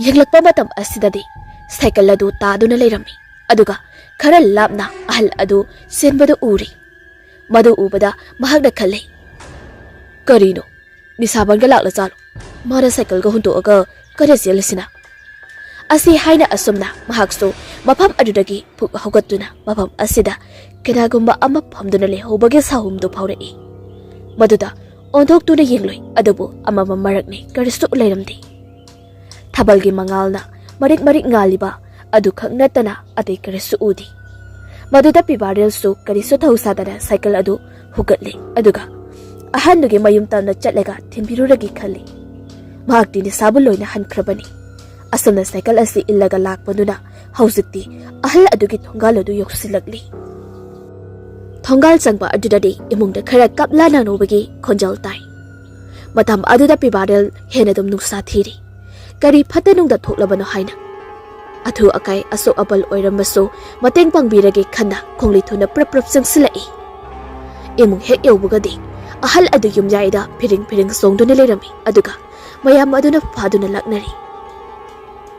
ꯌꯦꯡꯂꯛꯄ ꯃꯇꯝ ꯑꯁꯤꯗꯗꯤ ꯁꯥꯏꯀꯜ ꯑꯗꯨ ꯇꯥꯗꯨꯅ ꯂꯩꯔꯝꯃꯤ꯫ ꯑꯗꯨꯒ ꯈꯔ ꯂꯥꯞꯅ ꯑꯍꯜ ꯑꯗꯨ ꯆꯦꯟꯕꯗꯨ ꯎꯔꯤ꯫ ꯃꯗꯨ ꯎꯕꯗ ꯃꯍꯥꯛꯅ ꯈꯜꯂꯤ, "ꯀꯔꯤꯅꯣ? ꯅꯤꯁꯥꯕꯟꯒ ꯂꯥꯛꯂ ꯆꯥꯂꯣ? ꯃꯥꯅ ꯁꯥꯏꯀꯜꯒ ꯍꯨꯟꯗꯣꯛꯑꯒ ꯀꯔꯤ ꯆꯦꯜꯂꯤꯁꯤꯅ?" ꯑꯁꯤ ꯍꯥꯏꯅ ꯑꯁꯨꯝꯅ ꯃꯍꯥꯛꯁꯨ ꯃꯐꯝ ꯑꯗꯨꯗꯒꯤ ꯐꯨꯛ ꯍꯧꯒꯠꯇꯨꯅ ꯃꯐꯝ ꯑꯁꯤꯗ ꯀꯅꯥꯒꯨꯝꯕ ꯑꯃ ꯐꯝꯗꯨꯅ ꯂꯩꯍꯧꯕꯒꯤ ꯁꯥꯍꯨꯝꯗꯨ ꯐꯥꯎꯔꯛꯏ꯫ ꯃꯗꯨꯗ ꯑꯣꯟꯊꯣꯛꯇꯨꯅ ꯌꯦꯡꯂꯨꯏ, ꯑꯗꯨꯕꯨ ꯑꯃꯝꯕ ꯃꯔꯛꯅꯤ, ꯀꯔꯤꯁꯨ ꯂꯩꯔꯝꯗꯦ꯫ ꯊꯥꯕꯜꯒꯤ ꯃꯉꯥꯜꯅ ꯃꯔꯤꯛ ꯃꯔꯤꯛ ꯉꯥꯜꯂꯤꯕ ꯑꯗꯨꯈꯛ ꯅꯠꯇꯅ ꯑꯇꯩ ꯀꯔꯤꯁꯨ ꯎꯗꯦ꯫ ꯃꯗꯨꯗ ꯄꯤꯕꯥꯔꯦꯜꯁꯨ ꯀꯔꯤꯁꯨ ꯊꯧ ꯁꯥꯗꯅ ꯁꯥꯏꯀꯜ ꯑꯗꯨ ꯍꯨꯒꯠꯂꯦ, ꯑꯗꯨꯒ ꯑꯍꯟꯗꯨꯒꯤ ꯃꯌꯨꯝ ꯇꯝꯅ ꯆꯠꯂꯒ ꯊꯤꯟꯕꯤꯔꯨꯔꯒꯦ ꯈꯜꯂꯤ꯫ ꯃꯍꯥꯛꯇꯤ ꯅꯤꯁꯥꯕꯨ ꯂꯣꯏꯅ ꯍꯟꯈ꯭ꯔꯕꯅꯤ꯫ ꯑꯁꯨꯝꯅ ꯁꯥꯏꯀꯜ ꯑꯁꯤ ꯏꯜꯂꯒ ꯂꯥꯛꯄꯗꯨꯅ ꯍꯧꯖꯤꯛꯇꯤ ꯑꯍꯜ ꯑꯗꯨꯒꯤ ꯊꯣꯡꯒꯥꯜ ꯑꯗꯨ ꯌꯧꯁꯤꯜꯂꯛꯂꯤ꯫ ꯊꯣꯡꯒꯥꯜ ꯆꯪꯕ ꯑꯗꯨꯗꯗꯤ ꯏꯃꯨꯡꯗ ꯈꯔ ꯀꯞꯂꯥ ꯅꯥꯅꯧꯕꯒꯤ ꯈꯣꯟꯖꯦꯜ ꯇꯥꯏ꯫ ꯃꯇꯝ ꯑꯗꯨꯗ ꯄꯤꯕꯥꯔꯦꯜ ꯍꯦꯟꯅ ꯑꯗꯨꯝ ꯅꯨꯡꯁꯥ ꯊꯤꯔꯤ꯫ ꯀꯔꯤ ꯐꯠꯇ ꯅꯨꯡꯗ ꯊꯣꯛꯂꯕꯅꯣ ꯍꯥꯏꯅ꯫ ꯑꯊꯨ ꯑꯀꯥꯏ ꯑꯁꯣꯛ ꯑꯄꯜ ꯑꯣꯏꯔꯝꯕꯁꯨ ꯃꯇꯦꯡ ꯄꯥꯡꯕꯤꯔꯒꯦ ꯈꯟꯅ ꯈꯣꯡꯂꯩ ꯊꯨꯅ ꯄ꯭ꯔꯞ ꯄ꯭ꯔꯞ ꯆꯪꯁꯤꯜꯂꯛꯏ꯫ ꯏꯃꯨꯡ ꯍꯦꯛ ꯌꯧꯕꯒꯗꯤ ꯑꯍꯜ ꯑꯗꯨ ꯌꯨꯝꯌꯥꯏꯗ ꯐꯤꯔꯤꯡ ꯐꯤꯔꯤꯡ ꯆꯣꯡꯗꯨꯅ ꯂꯩꯔꯝꯃꯤ, ꯑꯗꯨꯒ ꯃꯌꯥꯝ ꯑꯗꯨꯅ ꯐꯥꯗꯨꯅ ꯂꯥꯛꯅꯔꯤ꯫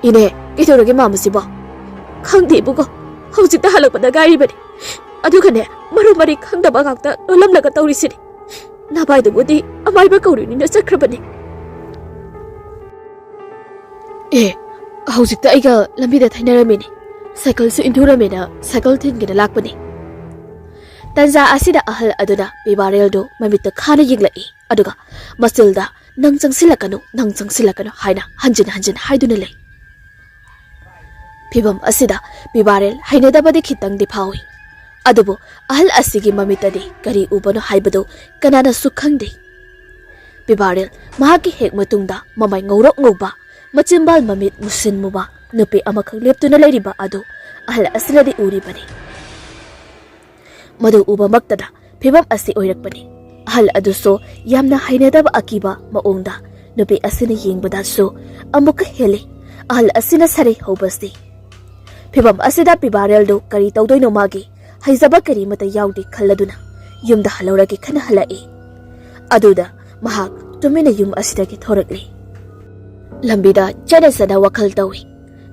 "ꯏꯅꯦ, ꯀꯩꯗꯧꯔꯒꯦ ꯃꯥꯃꯁꯤꯕꯣ?" "ꯈꯪꯗꯦ ꯏꯕꯨꯡꯉꯣ, ꯍꯧꯖꯤꯛꯇ ꯍꯜꯂꯛꯄꯗ ꯉꯥꯏꯔꯤꯕꯅꯤ꯫ ꯑꯗꯨꯒꯅꯦ, ꯃꯔꯨ ꯃꯔꯤ ꯈꯪꯗꯕ ꯉꯥꯛꯇ ꯂꯣꯜꯂꯝꯂꯒ ꯇꯧꯔꯤꯁꯤꯅꯤ꯫ ꯅꯚꯥꯏꯗꯨꯕꯨꯗꯤ ꯑꯃꯥꯏꯕ ꯀꯧꯔꯨꯅꯤꯅ ꯆꯠꯈ꯭ꯔꯕꯅꯤ꯫" "ꯑꯦ, ꯍꯧꯖꯤꯛꯇ ꯑꯩꯒ ꯂꯝꯕꯤꯗ ꯊꯩꯅꯔꯝꯃꯤꯅꯤ꯫ ꯁꯥꯏꯀꯜꯁꯨ ꯏꯟꯊꯨꯔꯝꯃꯦꯅ ꯁꯥꯏꯀꯜ ꯊꯤꯟꯒꯦꯅ ꯂꯥꯛꯄꯅꯤ꯫" ꯇꯟꯖꯥ ꯑꯁꯤꯗ ꯑꯍꯜ ꯑꯗꯨꯅ ꯄꯤꯕꯥꯔꯦꯜꯗꯨ ꯃꯃꯤꯠꯇ ꯈꯥꯅ ꯌꯦꯡꯂꯛꯏ, ꯑꯗꯨꯒ ꯃꯆꯤꯜꯗ, "ꯅꯪ ꯆꯪꯁꯤꯜꯂꯛꯀꯅꯨ, ꯅꯪ ꯆꯪꯁꯤꯜꯂꯛꯀꯅꯨ" ꯍꯥꯏꯅ ꯍꯟꯖꯤꯟ ꯍꯟꯖꯤꯟ ꯍꯥꯏꯗꯨꯅ ꯂꯩ꯫ ꯐꯤꯚꯝ ꯑꯁꯤꯗ ꯄꯤꯕꯥꯔꯦꯜ ꯍꯩꯅꯗꯕꯗꯤ ꯈꯤꯇꯪꯗꯤ ꯐꯥꯎꯏ, ꯑꯗꯨꯕꯨ ꯑꯍꯜ ꯑꯁꯤꯒꯤ ꯃꯃꯤꯠꯇꯗꯤ ꯀꯔꯤ ꯎꯕꯅꯣ ꯍꯥꯏꯕꯗꯨ ꯀꯅꯥꯅꯁꯨ ꯈꯪꯗꯦ꯫ ꯄꯤꯕꯥꯔꯦꯜ ꯃꯍꯥꯛꯀꯤ ꯍꯦꯛ ꯃꯇꯨꯡꯗ ꯃꯃꯥꯏ ꯉꯧꯔꯣꯛ ꯉꯧꯕ, ꯃꯆꯤꯟꯕꯥꯜ ꯃꯃꯤꯠ ꯃꯨꯁꯤꯟ ꯃꯨꯕ ꯅꯨꯄꯤ ꯑꯃꯈꯛ ꯂꯦꯞꯇꯨꯅ ꯂꯩꯔꯤꯕ ꯑꯗꯨ ꯑꯍꯜ ꯑꯁꯤꯅꯗꯤ ꯎꯔꯤꯕꯅꯤ꯫ ꯃꯗꯨ ꯎꯕꯃꯛꯇꯗ ꯐꯤꯚꯝ ꯑꯁꯤ ꯑꯣꯏꯔꯛꯄꯅꯤ꯫ ꯑꯍꯜ ꯑꯗꯨꯁꯨ ꯌꯥꯝꯅ ꯍꯩꯅꯗꯕ ꯑꯀꯤꯕ ꯃꯑꯣꯡꯗ ꯅꯨꯄꯤ ꯑꯁꯤꯅ ꯌꯦꯡꯕꯗꯁꯨ ꯑꯃꯨꯛꯀ ꯍꯦꯜꯂꯤ꯫ ꯑꯍꯜ ꯑꯁꯤꯅ ꯁꯥꯔꯩ ꯍꯧꯕꯁꯤ꯫ ꯐꯤꯚꯝ ꯑꯁꯤꯗ ꯄꯤꯕꯥꯔꯦꯜꯗꯨ ꯀꯔꯤ ꯇꯧꯗꯣꯏꯅꯣ ꯃꯥꯒꯤ ꯍꯩꯖꯕ ꯀꯔꯤꯃꯠꯇ ꯌꯥꯎꯗꯦ ꯈꯜꯂꯗꯨꯅ ꯌꯨꯝꯗ ꯍꯜꯂꯧꯔꯒꯦ ꯈꯟꯅ ꯍꯜꯂꯛꯏ꯫ ꯑꯗꯨꯗ ꯃꯍꯥꯛ ꯇꯨꯃꯤꯟꯅ ꯌꯨꯝ ꯑꯁꯤꯗꯒꯤ ꯊꯣꯔꯛꯂꯤ꯫ ꯂꯝꯕꯤꯗ ꯆꯠꯅ ꯆꯠꯅ ꯋꯥꯈꯜ ꯇꯧꯏ꯫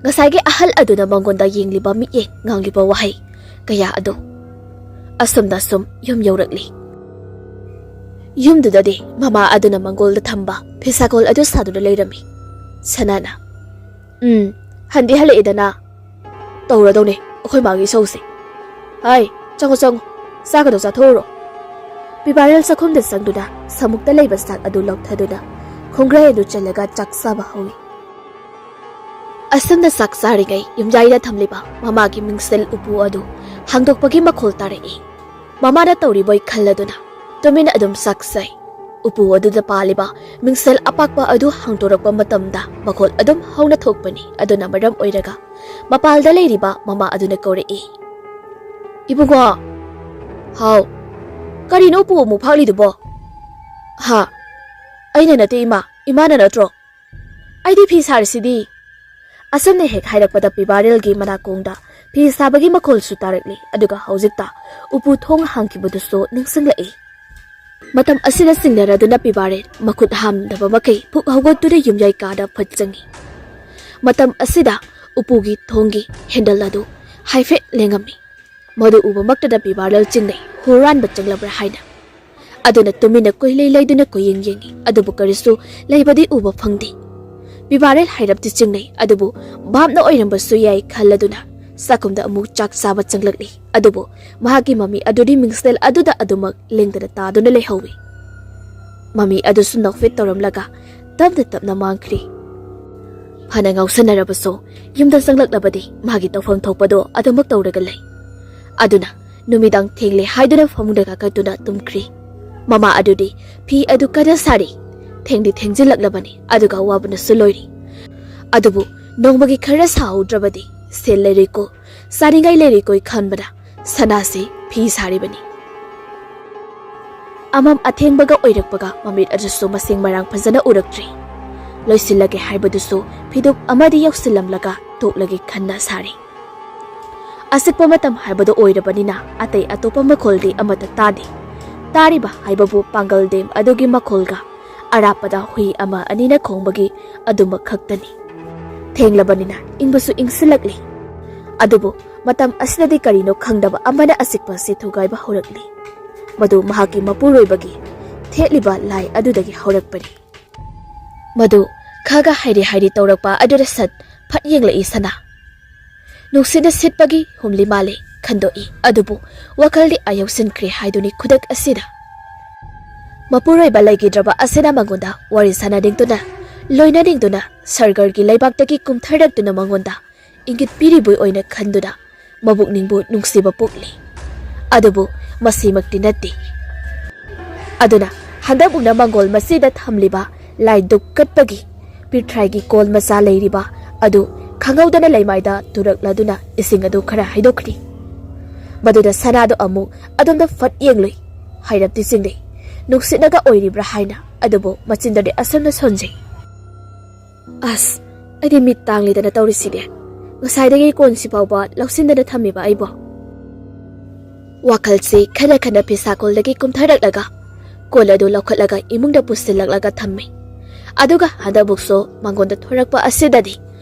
ꯉꯁꯥꯏꯒꯤ ꯑꯍꯜ ꯑꯗꯨꯅ ꯃꯉꯣꯟꯗ ꯌꯦꯡꯂꯤꯕ ꯃꯤꯠꯌꯦꯡ, ꯉꯥꯡꯂꯤꯕ ꯋꯥꯍꯩ ꯀꯌꯥ ꯑꯗꯨ꯫ ꯑꯁꯨꯝꯅ ꯁꯨꯝ ꯌꯨꯝ ꯌꯧꯔꯛꯂꯤ꯫ ꯌꯨꯝꯗꯨꯗꯗꯤ ꯃꯃꯥ ꯑꯗꯨꯅ ꯃꯪꯒꯣꯜꯗ ꯊꯝꯕ ꯐꯤꯁꯥꯀꯣꯜ ꯑꯗꯨ ꯁꯥꯗꯨꯅ ꯂꯩꯔꯝꯃꯤ꯫ ꯁꯅꯥꯅ, "ꯎꯝ, ꯍꯟꯗꯤ ꯍꯜꯂꯛꯏꯗꯅ꯫ ꯇꯧꯔꯗꯧꯅꯦ ꯑꯩꯈꯣꯏ ꯃꯥꯒꯤ ꯏꯁꯧꯁꯦ꯫ ꯍꯥꯏ, ꯆꯪꯉꯣ, ꯆꯪꯉꯣ, ꯆꯥꯛꯀꯗꯣ ꯆꯥꯊꯣꯛꯎꯔꯣ꯫" ꯄꯤꯕꯥꯔꯦꯜ ꯆꯥꯛꯈꯨꯝꯗ ꯆꯪꯗꯨꯅ ꯁꯃꯨꯛꯇ ꯂꯩꯕ ꯆꯥꯛ ꯑꯗꯨ ꯂꯧꯊꯗꯨꯅ ꯈꯣꯡꯒ꯭ꯔꯥꯏ ꯑꯗꯨ ꯆꯜꯂꯒ ꯆꯥꯛ ꯆꯥꯕ ꯍꯧꯏ꯫ ꯑꯁꯨꯝꯅ ꯆꯥꯛ ꯆꯥꯔꯤꯉꯩ ꯌꯨꯝꯌꯥꯏꯗ ꯊꯝꯂꯤꯕ ꯃꯃꯥꯒꯤ ꯃꯤꯡꯁꯦꯜ ꯎꯄꯨ ꯑꯗꯨ ꯍꯥꯡꯗꯣꯛꯄꯒꯤ ꯃꯈꯣꯜ ꯇꯥꯔꯛꯏ꯫ ꯃꯃꯥꯅ ꯇꯧꯔꯤꯕꯣꯏ ꯈꯜꯂꯗꯨꯅ ꯇꯨꯃꯤꯟꯅ ꯑꯗꯨꯝ ꯆꯥꯛ ꯆꯥꯏ꯫ ꯎꯄꯨ ꯑꯗꯨꯗ ꯄꯥꯜꯂꯤꯕ ꯃꯤꯡꯁꯦꯜ ꯑꯄꯥꯛꯄ ꯑꯗꯨ ꯍꯥꯡꯗꯣꯔꯛꯄ ꯃꯇꯝꯗ ꯃꯈꯣꯜ ꯑꯗꯨꯝ ꯍꯧꯅ ꯊꯣꯛꯄꯅꯤ꯫ ꯑꯗꯨꯅ ꯃꯔꯝ ꯑꯣꯏꯔꯒ ꯃꯄꯥꯜꯗ ꯂꯩꯔꯤꯕ ꯃꯃꯥ ꯑꯗꯨꯅ ꯀꯧꯔꯛꯏ, "ꯏꯕꯨꯡꯉꯣ!" "ꯍꯥꯎ?" "ꯀꯔꯤꯅꯣ ꯎꯄꯨ ꯑꯃꯨꯛ ꯐꯥꯛꯂꯤꯗꯨꯕꯣ?" "ꯍꯥ? ꯑꯩꯅ ꯅꯠꯇꯦ ꯏꯃꯥ, ꯏꯃꯥꯅ ꯅꯠꯇ꯭ꯔꯣ?" "ꯑꯩꯗꯤ ꯐꯤ ꯁꯥꯔꯤꯁꯤꯗꯤ꯫" ꯑꯁꯨꯝꯅ ꯍꯦꯛ ꯍꯥꯏꯔꯛꯄꯗ ꯄꯤꯕꯥꯔꯦꯜꯒꯤ ꯃꯅꯥꯀꯣꯡꯗ ꯐꯤ ꯁꯥꯕꯒꯤ ꯃꯈꯣꯜꯁꯨ ꯇꯥꯔꯛꯂꯤ꯫ ꯑꯗꯨꯒ ꯍꯧꯖꯤꯛꯇ ꯎꯄꯨ ꯊꯣꯡ ꯍꯥꯡꯈꯤꯕꯗꯨꯁꯨ ꯅꯤꯡꯁꯤꯡꯂꯛꯏ꯫ ꯃꯇꯝ ꯑꯁꯤꯗ ꯆꯤꯡꯅꯔꯗꯨꯅ ꯄꯤꯕꯥꯔꯦꯜ ꯃꯈꯨꯠ ꯍꯥꯝꯗꯕ ꯃꯈꯩ ꯄꯨꯛ ꯍꯧꯒꯠꯇꯨꯅ ꯌꯨꯝꯌꯥꯏ ꯀꯥꯗ ꯐꯠ ꯆꯪꯏ꯫ ꯃꯇꯝ ꯑꯁꯤꯗ ꯎꯄꯨꯒꯤ ꯊꯣꯡꯒꯤ ꯍꯦꯟꯗꯜ ꯑꯗꯨ ꯍꯥꯏꯐꯦꯠ ꯂꯦꯡꯉꯝꯃꯤ꯫ ꯃꯗꯨ ꯎꯕꯃꯛꯇꯗ ꯄꯤꯕꯥꯔꯦꯜ ꯆꯤꯡꯅꯩ, ꯍꯨꯔꯥꯟꯕ ꯆꯪꯂꯕ꯭ꯔꯥ ꯍꯥꯏꯅ꯫ ꯑꯗꯨꯅ ꯇꯨꯃꯤꯟꯅ ꯀꯣꯏꯂꯩ ꯂꯩꯗꯨꯅ ꯀꯣꯏꯌꯦꯡ ꯌꯦꯡꯏ, ꯑꯗꯨꯕꯨ ꯀꯔꯤꯁꯨ ꯂꯩꯕꯗꯤ ꯎꯕ ꯐꯪꯗꯦ꯫ ꯄꯤꯕꯥꯔꯦꯜ ꯍꯥꯏꯔꯞꯇꯤ ꯆꯤꯡꯅꯩ, ꯑꯗꯨꯕꯨ ꯚꯥꯞꯅ ꯑꯣꯏꯔꯝꯕꯁꯨ ꯌꯥꯏ ꯈꯜꯂꯗꯨꯅ ꯆꯥꯛꯈꯨꯝꯗ ꯑꯃꯨꯛ ꯆꯥꯛ ꯆꯥꯕ ꯆꯪꯂꯛꯂꯤ꯫ ꯑꯗꯨꯕꯨ ꯃꯍꯥꯛꯀꯤ ꯃꯃꯤ ꯑꯗꯨꯗꯤ ꯃꯤꯡꯁꯦꯜ ꯑꯗꯨꯗ ꯑꯗꯨꯃꯛ ꯂꯦꯡꯗꯅ ꯇꯥꯗꯨꯅ ꯂꯩꯍꯧꯏ꯫ ꯃꯃꯤ ꯑꯗꯨꯁꯨ ꯅꯣꯛꯐꯦꯠ ꯇꯧꯔꯝꯂꯒ ꯇꯞꯅ ꯇꯞꯅ ꯃꯥꯡꯈ꯭ꯔꯤ꯫ ꯐꯅ ꯉꯥꯎꯁꯟꯅꯔꯕꯁꯨ ꯌꯨꯝꯗ ꯆꯪꯂꯛꯂꯕꯗꯤ ꯃꯥꯒꯤ ꯇꯧꯐꯝ ꯊꯣꯛꯄꯗꯣ ꯑꯗꯨꯃꯛ ꯇꯧꯔꯒ ꯂꯩ꯫ ꯑꯗꯨꯅ ꯅꯨꯃꯤꯗꯥꯡ ꯊꯦꯡꯂꯦ ꯍꯥꯏꯗꯨꯅ ꯐꯃꯨꯡꯗ ꯀꯥꯈꯠꯇꯨꯅ ꯇꯨꯝꯈ꯭ꯔꯤ꯫ ꯃꯃꯥ ꯑꯗꯨꯗꯤ ꯐꯤ ꯑꯗꯨ ꯀꯟꯅ ꯁꯥꯔꯤ꯫ ꯊꯦꯡꯗꯤ ꯊꯦꯡꯖꯤꯜꯂꯛꯂꯕꯅꯤ, ꯑꯗꯨꯒ ꯋꯥꯕꯅꯁꯨ ꯂꯣꯏꯔꯤ꯫ ꯑꯗꯨꯕꯨ ꯅꯣꯡꯃꯒꯤ ꯈꯔ ꯁꯥꯍꯧꯗ꯭ꯔꯕꯗꯤ ꯁꯦꯜ ꯂꯩꯔꯣꯏꯀꯣ, ꯆꯥꯅꯤꯡꯉꯥꯏ ꯂꯩꯔꯣꯏꯀꯣ ꯈꯟꯕꯗ ꯁꯅꯥꯁꯤ ꯐꯤ ꯁꯥꯔꯤꯕꯅꯤ꯫ ꯑꯃꯝ ꯑꯊꯦꯡꯕꯒ ꯑꯣꯏꯔꯛꯄꯒ ꯃꯃꯤꯠ ꯑꯗꯨꯁꯨ ꯃꯁꯤꯡ ꯃꯔꯥꯡ ꯐꯖꯅ ꯎꯔꯛꯇ꯭ꯔꯦ꯫ ꯂꯣꯏꯁꯤꯜꯂꯒꯦ ꯍꯥꯏꯕꯗꯨꯁꯨ ꯐꯤꯗꯨꯞ ꯑꯃꯗꯤ ꯌꯧꯁꯤꯜꯂꯝꯂꯒ ꯇꯣꯛꯂꯒꯦ ꯈꯟꯅ ꯁꯥꯔꯤ꯫ ꯑꯆꯤꯛꯄ ꯃꯇꯝ ꯍꯥꯏꯕꯗꯨ ꯑꯣꯏꯔꯕꯅꯤꯅ ꯑꯇꯩ ꯑꯇꯣꯞꯄ ꯃꯈꯣꯜꯗꯤ ꯑꯃꯠꯇ ꯇꯥꯗꯦ꯫ ꯇꯥꯔꯤꯕ ꯍꯥꯏꯕꯕꯨ ꯄꯥꯡꯒꯜ ꯗꯦꯝ ꯑꯗꯨꯒꯤ ꯃꯈꯣꯜꯒ ꯑꯔꯥꯞꯄꯗ ꯍꯨꯏ ꯑꯃ ꯑꯅꯤꯅ ꯈꯣꯡꯕꯒꯤ ꯑꯗꯨꯃꯛ ꯈꯛꯇꯅꯤ꯫ ꯊꯦꯡꯂꯕꯅꯤꯅ ꯏꯪꯕꯁꯨ ꯏꯪꯁꯤꯜꯂꯛꯂꯤ꯫ ꯑꯗꯨꯕꯨ ꯃꯇꯝ ꯑꯁꯤꯗꯗꯤ ꯀꯔꯤꯅꯣ ꯈꯪꯗꯕ ꯑꯃꯅ ꯑꯆꯤꯛꯄ ꯑꯁꯤ ꯊꯨꯒꯥꯏꯕ ꯍꯧꯔꯛꯂꯤ꯫ ꯃꯗꯨ ꯃꯍꯥꯛꯀꯤ ꯃꯄꯨꯔꯣꯏꯕꯒꯤ ꯊꯦꯠꯂꯤꯕ ꯂꯥꯏ ꯑꯗꯨꯗꯒꯤ ꯍꯧꯔꯛꯄꯅꯤ꯫ ꯃꯗꯨ ꯈꯒ ꯍꯥꯏꯔꯤ ꯍꯥꯏꯔꯤ ꯇꯧꯔꯛꯄ ꯑꯗꯨꯗ ꯁꯠ ꯐꯠ ꯌꯦꯡꯂꯛꯏ ꯁꯅꯥ꯫ ꯅꯨꯡꯁꯤꯠꯅ ꯁꯤꯠꯄꯒꯤ ꯍꯨꯝꯂꯤ ꯃꯥꯜꯂꯦ ꯈꯟꯗꯣꯛꯏ, ꯑꯗꯨꯕꯨ ꯋꯥꯈꯜꯗꯤ ꯑꯥ ꯌꯧꯁꯤꯟꯈ꯭ꯔꯦ ꯍꯥꯏꯗꯨꯅꯤ ꯈꯨꯗꯛ ꯑꯁꯤꯗ꯫ ꯃꯄꯨꯔꯣꯏꯕ ꯂꯩꯈꯤꯗ꯭ꯔꯕ ꯑꯁꯤꯅ ꯃꯉꯣꯟꯗ ꯋꯥꯔꯤ ꯁꯥꯟꯅꯅꯤꯡꯗꯨꯅ, ꯂꯣꯏꯅꯅꯤꯡꯗꯨꯅ ꯁꯔꯒꯔꯒꯤ ꯂꯩꯕꯥꯛꯇꯒꯤ ꯀꯨꯝꯊꯔꯛꯇꯨꯅ ꯃꯉꯣꯟꯗ ꯏꯪꯒꯤꯠ ꯄꯤꯔꯤꯕꯣꯏ ꯑꯣꯏꯅ ꯈꯟꯗꯨꯅ ꯃꯕꯨꯛꯅꯤꯡꯕꯨ ꯅꯨꯡꯁꯤꯕ ꯄꯣꯛꯂꯤ꯫ ꯑꯗꯨꯕꯨ ꯃꯁꯤꯃꯛꯇꯤ ꯅꯠꯇꯦ꯫ ꯑꯗꯨꯅ ꯍꯟꯗꯛꯃꯨꯛꯅ ꯃꯪꯒꯣꯜ ꯃꯆꯤꯗ ꯊꯝꯂꯤꯕ ꯂꯥꯏ ꯙꯨꯞ ꯀꯠꯄꯒꯤ ꯄꯤꯊ꯭ꯔꯥꯏꯒꯤ ꯀꯣꯜ ꯃꯆꯥ ꯂꯩꯔꯤꯕ ꯑꯗꯨ ꯈꯪꯍꯧꯗꯅ ꯂꯩꯃꯥꯏꯗ ꯇꯨꯔꯛꯂꯗꯨꯅ ꯏꯁꯤꯡ ꯑꯗꯨ ꯈꯔ ꯍꯩꯗꯣꯛꯈ꯭ꯔꯤ꯫ ꯃꯗꯨꯗ ꯁꯅꯥꯗꯣ ꯑꯃꯨꯛ ꯑꯗꯣꯝꯗ ꯐꯠ ꯌꯦꯡꯂꯨꯏ꯫ ꯍꯥꯏꯔꯞꯇꯤ ꯆꯤꯡꯅꯩ꯫ ꯅꯨꯡꯁꯤꯠꯅꯒ ꯑꯣꯏꯔꯤꯕ꯭ꯔꯥ ꯍꯥꯏꯅ, ꯑꯗꯨꯕꯨ ꯃꯆꯤꯟꯗꯗꯤ ꯑꯁꯨꯝꯅ ꯁꯣꯟꯖꯩ꯫ ꯑꯁ, ꯑꯩꯗꯤ ꯃꯤꯠ ꯇꯥꯡꯂꯤꯗꯅ ꯇꯧꯔꯤꯁꯤꯗꯤ꯫ ꯉꯁꯥꯏꯗꯒꯤ ꯀꯣꯟꯁꯤ ꯐꯥꯎꯕ ꯂꯧꯁꯤꯟꯗꯅ ꯊꯝꯃꯤꯕ ꯑꯩꯕꯣ꯫ ꯋꯥꯈꯜꯁꯤ ꯈꯟꯅ ꯈꯟꯅ ꯐꯤꯁꯥꯀꯣꯜꯗꯒꯤ ꯀꯨꯝꯊꯔꯛꯂꯒ ꯀꯣꯜ ꯑꯗꯨ ꯂꯧꯈꯠꯂꯒ ꯏꯃꯨꯡꯗ ꯄꯨꯁꯤꯜꯂꯛꯂꯒ ꯊꯝꯃꯤ꯫ ꯑꯗꯨꯒ ꯍꯟꯗꯛꯃꯨꯛꯁꯨ ꯃꯉꯣꯟꯗ ꯊꯣꯔꯛꯄ ꯑꯁꯤꯗꯗꯤ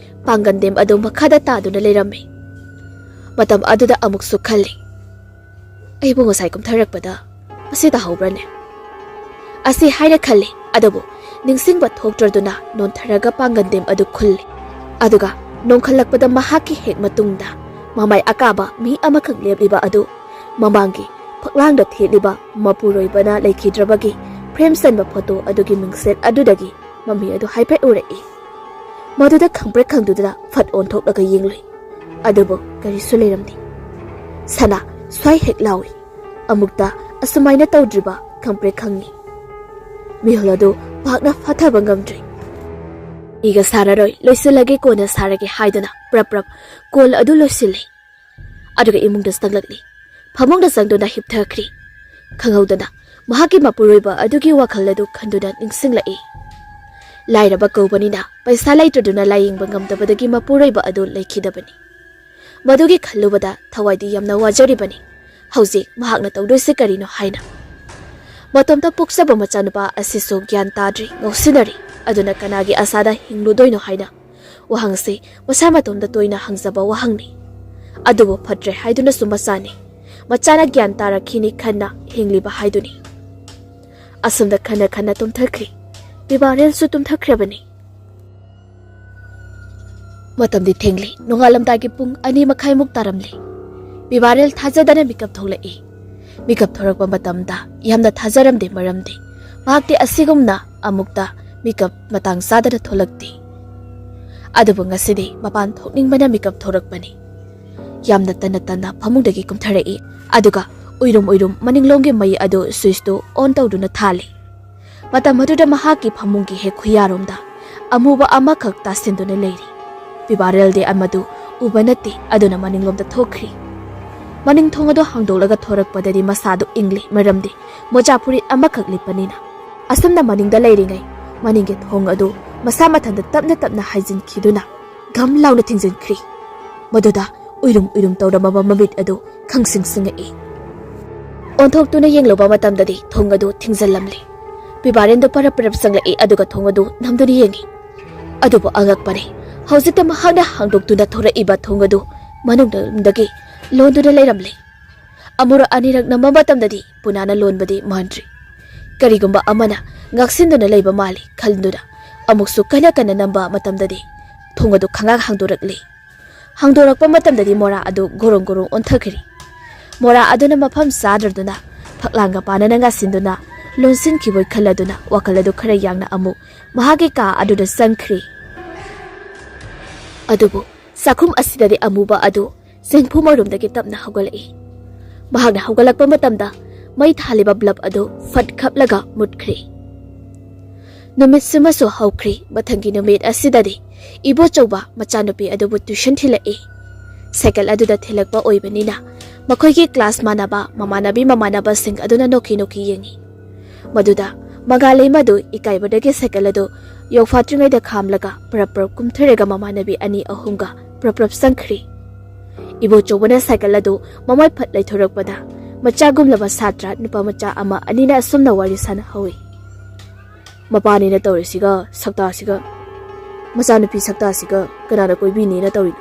ꯄꯥꯡꯒꯟꯗꯦꯝ ꯑꯗꯨ ꯃꯈꯥꯗ ꯇꯥꯗꯨꯅ ꯂꯩꯔꯝꯃꯤ꯫ ꯃꯇꯝ ꯑꯗꯨꯗ ꯑꯃꯨꯛꯁꯨ ꯈꯜꯂꯤ, "ꯑꯩꯕꯨ ꯉꯁꯥꯏ ꯀꯨꯝꯊꯔꯛꯄꯗ ꯃꯁꯤ ꯇꯥꯍꯧꯕ꯭ꯔꯅꯦ?" ꯑꯁꯤ ꯍꯥꯏꯅ ꯈꯜꯂꯤ, ꯑꯗꯨꯕꯨ ꯅꯤꯡꯁꯤꯡꯕ ꯊꯣꯛꯇ꯭ꯔꯗꯨꯅ ꯅꯣꯟꯊꯔꯒ ꯄꯥꯡꯒꯟꯗꯦꯝ ꯑꯗꯨ ꯈꯨꯜꯂꯤ꯫ ꯑꯗꯨꯒ ꯅꯣꯡꯈꯠꯂꯛꯄꯗ ꯃꯍꯥꯛꯀꯤ ꯍꯦꯛ ꯃꯇꯨꯡꯗ ꯃꯃꯥꯏ ꯑꯀꯥꯕ ꯃꯤ ꯑꯃꯈꯛ ꯂꯦꯞꯂꯤꯕ ꯑꯗꯨ ꯃꯃꯥꯡꯒꯤ ꯐꯛꯂꯥꯡꯗ ꯊꯦꯠꯂꯤꯕ ꯃꯄꯨꯔꯣꯏꯕꯅ ꯂꯩꯈꯤꯗ꯭ꯔꯕꯒꯤ ꯐ꯭ꯔꯦꯝ ꯆꯟꯕ ꯐꯣꯇꯣ ꯑꯗꯨꯒꯤ ꯃꯤꯡꯁꯦꯜ ꯑꯗꯨꯗꯒꯤ ꯃꯃꯤ ꯑꯗꯨ ꯍꯥꯏꯐꯦꯠ ꯎꯔꯛꯏ꯫ ꯃꯗꯨꯗ ꯈꯪꯄ꯭ꯔꯦꯛ ꯈꯪꯗꯨꯗꯅ ꯐꯠ ꯑꯣꯟꯊꯣꯛꯂꯒ ꯌꯦꯡꯂꯨꯏ꯫ ꯑꯗꯨꯕꯨ ꯀꯔꯤꯁꯨ ꯂꯩꯔꯝꯗꯦ꯫ ꯁꯅꯥ ꯁ꯭ꯋꯥꯏ ꯍꯦꯛ ꯂꯥꯎꯏ꯫ ꯑꯃꯨꯛꯇ ꯑꯁꯨꯃꯥꯏꯅ ꯇꯧꯗ꯭ꯔꯤꯕ ꯈꯪꯄ꯭ꯔꯦꯛ ꯈꯪꯉꯤ꯫ ꯃꯤꯍꯨꯜ ꯑꯗꯨ ꯄꯥꯛꯅ ꯐꯥꯊꯕ ꯉꯝꯗ꯭ꯔꯤ꯫ ꯏꯒ ꯁꯥꯔꯔꯣꯏ, ꯂꯣꯏꯁꯤꯜꯂꯒꯦ, ꯀꯣꯟꯅ ꯁꯥꯔꯒꯦ ꯍꯥꯏꯗꯨꯅ ꯄ꯭ꯔꯞ ꯄ꯭ꯔꯞ ꯀꯣꯜ ꯑꯗꯨ ꯂꯣꯏꯁꯤꯜꯂꯤ꯫ ꯑꯗꯨꯒ ꯏꯃꯨꯡꯗ ꯆꯪꯂꯛꯂꯤ꯫ ꯐꯃꯨꯡꯗ ꯆꯪꯗꯨꯅ ꯍꯤꯞꯊꯈ꯭ꯔꯤ꯫ ꯈꯪꯍꯧꯗꯅ ꯃꯍꯥꯛꯀꯤ ꯃꯄꯨꯔꯣꯏꯕ ꯑꯗꯨꯒꯤ ꯋꯥꯈꯜ ꯑꯗꯨ ꯈꯟꯗꯨꯅ ꯅꯤꯡꯁꯤꯡꯂꯛꯏ꯫ ꯂꯥꯏꯔꯕ ꯀꯧꯕꯅꯤꯅ ꯄꯩꯁꯥ ꯂꯩꯇ꯭ꯔꯗꯨꯅ ꯂꯥꯌꯦꯡꯕ ꯉꯝꯗꯕꯗꯒꯤ ꯃꯄꯨꯔꯣꯏꯕ ꯑꯗꯨ ꯂꯩꯈꯤꯗꯕꯅꯤ꯫ ꯃꯗꯨꯒꯤ ꯈꯜꯂꯨꯕꯗ ꯊꯋꯥꯏꯗꯤ ꯌꯥꯝꯅ ꯋꯥꯖꯔꯤꯕꯅꯤ꯫ ꯍꯧꯖꯤꯛ ꯃꯍꯥꯛꯅ ꯇꯧꯗꯣꯏꯁꯤ ꯀꯔꯤꯅꯣ ꯍꯥꯏꯅ꯫ ꯃꯇꯣꯝꯇ ꯄꯣꯛꯆꯕ ꯃꯆꯥꯅꯨꯄꯥ ꯑꯁꯤꯁꯨ ꯒ꯭ꯌꯥꯟ ꯇꯥꯗ꯭ꯔꯤ, ꯉꯥꯎꯁꯤꯟꯅꯔꯤ꯫ ꯑꯗꯨꯅ ꯀꯅꯥꯒꯤ ꯑꯁꯥꯗ ꯍꯤꯡꯂꯨꯗꯣꯏꯅꯣ ꯍꯥꯏꯅ꯫ ꯋꯥꯍꯪꯁꯤ ꯃꯁꯥ ꯃꯇꯣꯝꯇ ꯇꯣꯏꯅ ꯍꯪꯖꯕ ꯋꯥꯍꯪꯅꯤ꯫ ꯑꯗꯨꯕꯨ ꯐꯠꯇ꯭ꯔꯦ ꯍꯥꯏꯗꯨꯅꯁꯨ ꯃꯆꯥꯅꯤ꯫ ꯃꯆꯥꯅ ꯒ꯭ꯌꯥꯟ ꯇꯥꯔꯛꯈꯤꯅꯤ ꯈꯟꯅ ꯍꯤꯡꯂꯤꯕ ꯍꯥꯏꯗꯨꯅꯤ꯫ ꯑꯁꯨꯝꯅ ꯈꯟꯅ ꯈꯟꯅ ꯇꯨꯝꯊꯈ꯭ꯔꯤ꯫ ꯄꯤꯕꯥꯔꯦꯜꯁꯨ ꯇꯨꯝꯊꯈ꯭ꯔꯕꯅꯤ꯫ ꯃꯇꯝꯗꯤ ꯊꯦꯡꯂꯤ꯫ ꯅꯣꯡꯉꯥꯜꯂꯝꯗꯥꯏꯒꯤ ꯄꯨꯡ ꯑꯅꯤ ꯃꯈꯥꯏꯃꯨꯛ ꯇꯥꯔꯝꯂꯦ꯫ ꯄꯤꯕꯥꯔꯦꯜ ꯊꯥꯖꯗꯅ ꯃꯤꯀꯞ ꯊꯣꯛꯂꯛꯏ꯫ ꯃꯤꯀꯞ ꯊꯣꯔꯛꯄ ꯃꯇꯝꯗ ꯌꯥꯝꯅ ꯊꯥꯖꯔꯝꯗꯦ, ꯃꯔꯝꯗꯤ ꯃꯍꯥꯛꯇꯤ ꯑꯁꯤꯒꯨꯝꯅ ꯑꯃꯨꯛꯇ ꯃꯤꯀꯞ ꯃꯇꯥꯡ ꯆꯥꯗꯅ ꯊꯣꯛꯂꯛꯇꯦ꯫ ꯑꯗꯨꯕꯨ ꯉꯁꯤꯗꯤ ꯃꯄꯥꯟ ꯊꯣꯛꯅꯤꯡꯕꯅ ꯃꯤꯀꯞ ꯊꯣꯔꯛꯄꯅꯤ꯫ ꯌꯥꯝꯅ ꯇꯟꯅ ꯇꯟꯅ ꯐꯃꯨꯡꯗꯒꯤ ꯀꯨꯝꯊꯔꯛꯏ꯫ ꯑꯗꯨꯒ ꯎꯏꯔꯨꯝ ꯎꯏꯔꯨꯝ ꯃꯅꯤꯡꯂꯣꯝꯒꯤ ꯃꯩ ꯑꯗꯨ ꯁ꯭ꯋꯤꯆꯇꯨ ꯑꯣꯟ ꯇꯧꯗꯨꯅ ꯊꯥꯜꯂꯤ꯫ ꯃꯇꯝ ꯑꯗꯨꯗ ꯃꯍꯥꯛꯀꯤ ꯐꯃꯨꯡꯒꯤ ꯍꯦꯛ ꯈꯨꯌꯥꯔꯣꯝꯗ ꯑꯃꯨꯕ ꯑꯃꯈꯛ ꯇꯥꯁꯤꯟꯗꯨꯅ ꯂꯩꯔꯤ꯫ ꯄꯤꯕꯥꯔꯦꯜꯗꯤ ꯑꯃꯗꯨ ꯎꯕ ꯅꯠꯇꯦ, ꯑꯗꯨꯅ ꯃꯅꯤꯡꯂꯣꯝꯗ ꯊꯣꯛꯈ꯭ꯔꯤ꯫ ꯃꯅꯤꯡ ꯊꯣꯡ ꯑꯗꯨ ꯍꯥꯡꯗꯣꯛꯂꯒ ꯊꯣꯔꯛꯄꯗꯗꯤ ꯃꯁꯥꯗꯨ ꯏꯪꯂꯤ, ꯃꯔꯝꯗꯤ ꯃꯣꯖꯥ ꯐꯨꯔꯤꯠ ꯑꯃꯈꯛ ꯂꯤꯠꯄꯅꯤꯅ꯫ ꯑꯁꯨꯝꯅ ꯃꯅꯤꯡꯗ ꯂꯩꯔꯤꯉꯩ ꯃꯅꯤꯡꯒꯤ ꯊꯣꯡ ꯑꯗꯨ ꯃꯁꯥ ꯃꯊꯟꯇ ꯇꯞꯅ ꯇꯞꯅ ꯍꯥꯏꯖꯤꯟꯈꯤꯗꯨꯅ ꯘꯝ ꯂꯥꯎꯅ ꯊꯤꯡꯖꯤꯟꯈ꯭ꯔꯤ꯫ ꯃꯗꯨꯗ ꯎꯏꯔꯨꯝ ꯎꯏꯔꯨꯝ ꯇꯧꯔꯝꯃꯕ ꯃꯃꯤꯠ ꯑꯗꯨ ꯈꯪꯁꯤꯡ ꯁꯤꯡꯉꯛꯏ꯫ ꯑꯣꯟꯊꯣꯛꯇꯨꯅ ꯌꯦꯡꯂꯨꯕ ꯃꯇꯝꯗꯗꯤ ꯊꯣꯡ ꯑꯗꯨ ꯊꯤꯡꯖꯤꯜꯂꯝꯂꯦ꯫ ꯄꯤꯕꯥꯔꯦꯟꯗꯨ ꯄꯔꯞ ꯄꯔꯞ ꯆꯪꯂꯛꯏ, ꯑꯗꯨꯒ ꯊꯣꯡ ꯑꯗꯨ ꯅꯝꯗꯨꯅ ꯌꯦꯡꯉꯤ꯫ ꯑꯗꯨꯕꯨ ꯑꯉꯛꯄꯅꯤ, ꯍꯧꯖꯤꯛꯇ ꯃꯍꯥꯛꯅ ꯍꯥꯡꯗꯣꯛꯇꯨꯅ ꯊꯣꯔꯛꯏꯕ ꯊꯣꯡ ꯑꯗꯨ ꯃꯅꯨꯡꯗꯒꯤ ꯂꯣꯟꯗꯨꯅ ꯂꯩꯔꯝꯂꯦ꯫ ꯑꯃꯨꯔꯛ ꯑꯅꯤꯔꯛ ꯅꯝꯕ ꯃꯇꯝꯗꯗꯤ ꯄꯨꯅꯥꯅ ꯂꯣꯟꯕꯗꯤ ꯃꯥꯟꯗ꯭ꯔꯤ꯫ ꯀꯔꯤꯒꯨꯝꯕ ꯑꯃꯅ ꯉꯥꯛꯁꯤꯟꯗꯨꯅ ꯂꯩꯕ ꯃꯥꯜꯂꯤ ꯈꯟꯗꯨꯅ ꯑꯃꯨꯛꯁꯨ ꯀꯟꯅ ꯀꯟꯅ ꯅꯝꯕ ꯃꯇꯝꯗꯗꯤ ꯊꯣꯡ ꯑꯗꯨ ꯈꯪꯍꯥꯡ ꯍꯥꯡꯗꯣꯔꯛꯂꯦ꯫ ꯍꯥꯡꯗꯣꯔꯛꯄ ꯃꯇꯝꯗꯗꯤ ꯃꯣꯔꯥ ꯑꯗꯨ ꯒꯣꯔꯣꯡ ꯒꯣꯔꯣꯡ ꯑꯣꯟꯊꯈ꯭ꯔꯤ꯫ ꯃꯣꯔꯥ ꯑꯗꯨꯅ ꯃꯐꯝ ꯆꯥꯗ꯭ꯔꯗꯨꯅ ꯐꯛꯂꯥꯡꯒ ꯄꯥꯅꯅ ꯉꯥꯁꯤꯟꯗꯨꯅ ꯂꯣꯟꯁꯤꯟꯈꯤꯕꯣꯏ ꯈꯜꯂꯗꯨꯅ ꯋꯥꯈꯜ ꯑꯗꯨ ꯈꯔ ꯌꯥꯡꯅ ꯑꯃꯨꯛ ꯃꯍꯥꯛꯀꯤ ꯀꯥ ꯑꯗꯨꯗ ꯆꯪꯈ꯭ꯔꯤ꯫ ꯑꯗꯨꯕꯨ ꯆꯥꯛꯈꯨꯝ ꯑꯁꯤꯗꯗꯤ ꯑꯃꯨꯕ ꯑꯗꯨ ꯆꯦꯡꯐꯨ ꯃꯔꯨꯝꯗꯒꯤ ꯇꯞꯅ ꯍꯧꯒꯠꯂꯛꯏ꯫ ꯃꯍꯥꯛꯅ ꯍꯧꯒꯠꯂꯛꯄ ꯃꯇꯝꯗ ꯃꯩ ꯊꯥꯜꯂꯤꯕ ꯕ꯭ꯂꯕ ꯑꯗꯨ ꯐꯠ ꯈꯞꯂꯒ ꯃꯨꯠꯈ꯭ꯔꯤ꯫ ꯅꯨꯃꯤꯠꯁꯤꯃꯁꯨ ꯍꯧꯈ꯭ꯔꯤ꯫ ꯃꯊꯪꯒꯤ ꯅꯨꯃꯤꯠ ꯑꯁꯤꯗꯗꯤ ꯏꯕꯣꯆꯧꯕ ꯃꯆꯥꯅꯨꯄꯤ ꯑꯗꯨꯕꯨ ꯇ꯭ꯌꯨꯁꯟ ꯊꯤꯜꯂꯛꯏ꯫ ꯁꯥꯏꯀꯜ ꯑꯗꯨꯗ ꯊꯤꯜꯂꯛꯄ ꯑꯣꯏꯕꯅꯤꯅ ꯃꯈꯣꯏꯒꯤ ꯀ꯭ꯂꯥꯁ ꯃꯥꯟꯅꯕ ꯃꯃꯥꯟꯅꯕꯤ ꯃꯃꯥꯟꯅꯕꯁꯤꯡ ꯑꯗꯨꯅ ꯅꯣꯛꯈꯤ ꯅꯣꯛꯈꯤ ꯌꯦꯡꯉꯤ꯫ ꯃꯗꯨꯗ ꯃꯉꯥꯂꯩꯃꯗꯨ ꯏꯀꯥꯏꯕꯗꯒꯤ ꯁꯥꯏꯀꯜ ꯑꯗꯨ ꯌꯧꯐꯥꯠꯇ꯭ꯔꯤꯉꯩꯗ ꯈꯥꯝꯂꯒ ꯄ꯭ꯔꯞ ꯄ꯭ꯔꯞ ꯀꯨꯝꯊꯔꯒ ꯃꯃꯥꯟꯅꯕꯤ ꯑꯅꯤ ꯑꯍꯨꯝꯒ ꯄ꯭ꯔꯞ ꯄ꯭ꯔꯞ ꯆꯪꯈ꯭ꯔꯤ꯫ ꯏꯕꯣꯆꯧꯕꯅ ꯁꯥꯏꯀꯜ ꯑꯗꯨ ꯃꯃꯥꯏ ꯐꯠ ꯂꯩꯊꯣꯔꯛꯄꯗ ꯃꯆꯥꯒꯨꯝꯂꯕ ꯁꯥꯇ꯭ꯔ ꯅꯨꯄꯥ ꯃꯆꯥ ꯑꯃ ꯑꯅꯤꯅ ꯑꯁꯨꯝꯅ ꯋꯥꯔꯤ ꯁꯥꯟꯅꯍꯧꯏ꯫ "ꯃꯄꯥꯅꯤꯅ ꯇꯧꯔꯤꯁꯤꯒ ꯁꯛꯇꯥꯁꯤꯒ, ꯃꯆꯥꯅꯨꯄꯤ ꯁꯛꯇꯥꯁꯤꯒ ꯀꯅꯥꯅ ꯀꯣꯏꯕꯤꯅꯤꯅ ꯇꯧꯔꯤꯅꯣ?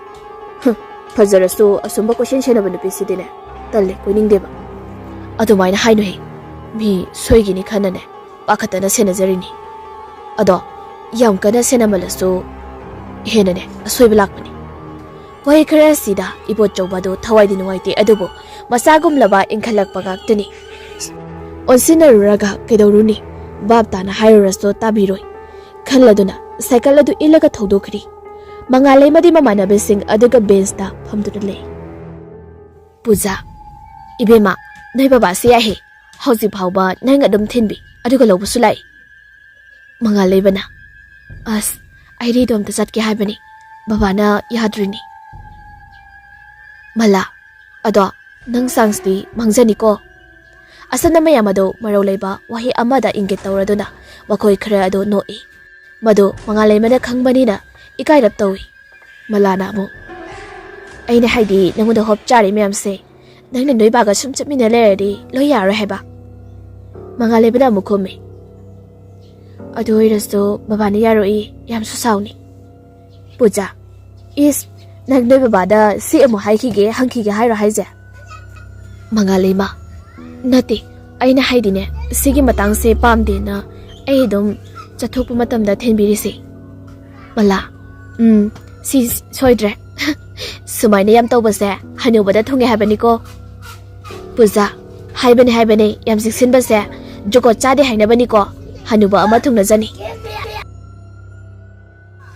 ꯍꯨꯝ, ꯐꯖꯔꯁꯨ ꯑꯁꯨꯝꯕ ꯀꯣꯏꯁꯦꯟ ꯁꯦꯟꯅꯕ ꯅꯨꯄꯤꯁꯤꯗꯤꯅꯦ ꯇꯜꯂꯦ, ꯀꯣꯏꯅꯤꯡꯗꯦꯕ꯫" "ꯑꯗꯨꯃꯥꯏꯅ ꯍꯥꯏꯅꯨꯍꯦ, ꯃꯤ ꯁꯣꯏꯒꯤꯅꯤ ꯈꯟꯅꯅꯦ ꯄꯥꯈꯠꯇꯅ ꯁꯦꯟꯅꯖꯔꯤꯅꯤ꯫ ꯑꯗꯣ ꯌꯥꯝ ꯀꯟꯅ ꯁꯦꯟꯅꯃꯜꯂꯁꯨ ꯍꯦꯟꯅꯅꯦ ꯑꯁꯣꯏꯕ ꯂꯥꯛꯄꯅꯤ꯫" ꯋꯥꯍꯩ ꯈꯔ ꯑꯁꯤꯗ ꯏꯕꯣꯆꯧꯕ ꯑꯗꯨ ꯊꯋꯥꯏꯗꯤ ꯅꯨꯡꯉꯥꯏꯇꯦ, ꯑꯗꯨꯕꯨ ꯃꯆꯥꯒꯨꯝꯂꯕ ꯏꯟꯈꯠꯂꯛꯄ ꯉꯥꯛꯇꯅꯤ꯫ ꯑꯣꯟꯁꯤꯟꯅꯔꯨꯔꯒ ꯀꯩꯗꯧꯔꯨꯅꯤ? ꯚꯥꯞ ꯇꯥꯅ ꯍꯥꯏꯔꯨꯔꯁꯨ ꯇꯥꯕꯤꯔꯣꯏ ꯈꯜꯂꯗꯨꯅ ꯁꯥꯏꯀꯜ ꯑꯗꯨ ꯏꯜꯂꯒ ꯊꯧꯗꯣꯛꯈ꯭ꯔꯤ꯫ ꯃꯉꯥꯂꯩꯃꯗꯤ ꯃꯃꯥꯟꯅꯕꯤꯁꯤꯡ ꯑꯗꯨꯒ ꯕꯦꯟꯁꯇ ꯐꯝꯗꯨꯅ ꯂꯩ꯫ "ꯄꯨꯖꯥ, ꯏꯕꯦꯝꯃ, ꯅꯣꯏ ꯕꯕꯥꯁꯤ ꯌꯥꯏꯍꯦ꯫ ꯍꯧꯖꯤꯛ ꯐꯥꯎꯕ ꯅꯪ ꯑꯗꯨꯝ ꯊꯤꯟꯕꯤ, ꯑꯗꯨꯒ ꯂꯧꯕꯁꯨ ꯂꯥꯛꯏ꯫" ꯃꯉꯥꯂꯩꯃꯅ, "ꯑꯁ, ꯑꯩ ꯔꯤꯗꯣ ꯑꯝꯇ ꯆꯠꯀꯦ ꯍꯥꯏꯕꯅꯤ, ꯕꯕꯥꯅ ꯌꯥꯗ꯭ꯔꯤꯅꯤ꯫" "ꯃꯂꯥ, ꯑꯗꯣ ꯅꯪ ꯆꯥꯟꯁꯇꯤ ꯃꯥꯡꯖꯅꯤꯀꯣ꯫" ꯑꯁꯝꯅ ꯃꯌꯥꯝ ꯑꯗꯨ ꯃꯔꯧ ꯂꯩꯕ ꯋꯥꯍꯩ ꯑꯃꯗ ꯏꯪꯒꯤꯠ ꯇꯧꯔꯗꯨꯅ ꯃꯈꯣꯏ ꯈꯔ ꯑꯗꯨ ꯅꯣꯛꯏ꯫ ꯃꯗꯨ ꯃꯉꯥꯂꯩꯃꯅ ꯈꯪꯕꯅꯤꯅ ꯏꯀꯥꯏꯔꯞ ꯇꯧꯏ꯫ ꯃꯂꯥꯅ ꯑꯃꯨꯛ, "ꯑꯩꯅ ꯍꯥꯏꯗꯤ ꯅꯉꯣꯟꯗ ꯍꯣꯞ ꯆꯥꯔꯤ ꯃꯌꯥꯝꯁꯦ ꯅꯪꯅ ꯅꯣꯏ ꯕꯥꯒ ꯁꯨꯝ ꯆꯠꯃꯤꯟꯅ ꯂꯩꯔꯗꯤ ꯂꯣꯏ ꯌꯥꯔꯣꯏ ꯍꯥꯏꯕ꯫" ꯃꯉꯥꯂꯩꯃꯅ ꯑꯃꯨꯛ ꯈꯨꯝꯃꯤ, "ꯑꯗꯨ ꯑꯣꯏꯔꯁꯨ ꯕꯕꯥꯅ ꯌꯥꯔꯣꯏ, ꯌꯥꯝꯁꯨ ꯁꯥꯎꯅꯤ꯫" "ꯄꯨꯖꯥ, ꯏꯁ, ꯅꯪ ꯅꯣꯏ ꯕꯕꯥꯗ ꯁꯤ ꯑꯃꯨꯛ ꯍꯥꯏꯈꯤꯒꯦ ꯍꯪꯈꯤꯒꯦ ꯍꯥꯏꯔꯣ ꯍꯥꯏꯁꯦ?" ꯃꯉꯥꯂꯩꯃ, "ꯅꯠꯇꯦ, ꯑꯩꯅ ꯍꯥꯏꯗꯤꯅꯦ, ꯁꯤꯒꯤ ꯃꯇꯥꯡꯁꯦ ꯄꯥꯝꯗꯦꯅ ꯑꯩ ꯑꯗꯨꯝ ꯆꯠꯊꯣꯛꯄ ꯃꯇꯝꯗ ꯊꯤꯟꯕꯤꯔꯤꯁꯦ꯫" ꯃꯂꯥ, "ꯎꯝ, ꯁꯤ ꯁꯣꯏꯗ꯭ꯔꯦ꯫ ꯁꯨꯃꯥꯏꯅ ꯌꯥꯝ ꯇꯧꯕꯁꯦ ꯍꯅꯨꯕꯗ ꯊꯨꯡꯉꯦ ꯍꯥꯏꯕꯅꯤꯀꯣ꯫" "ꯄꯨꯖꯥ, ꯍꯥꯏꯕꯅꯦ ꯍꯥꯏꯕꯅꯦ, ꯌꯥꯝ ꯆꯦꯛꯁꯤꯟꯕꯁꯦ ꯖꯨꯒꯣꯠ ꯆꯥꯗꯦ ꯍꯥꯏꯅꯕꯅꯤꯀꯣ, ꯍꯅꯨꯕ ꯑꯃ ꯊꯨꯡꯅꯖꯅꯤ꯫"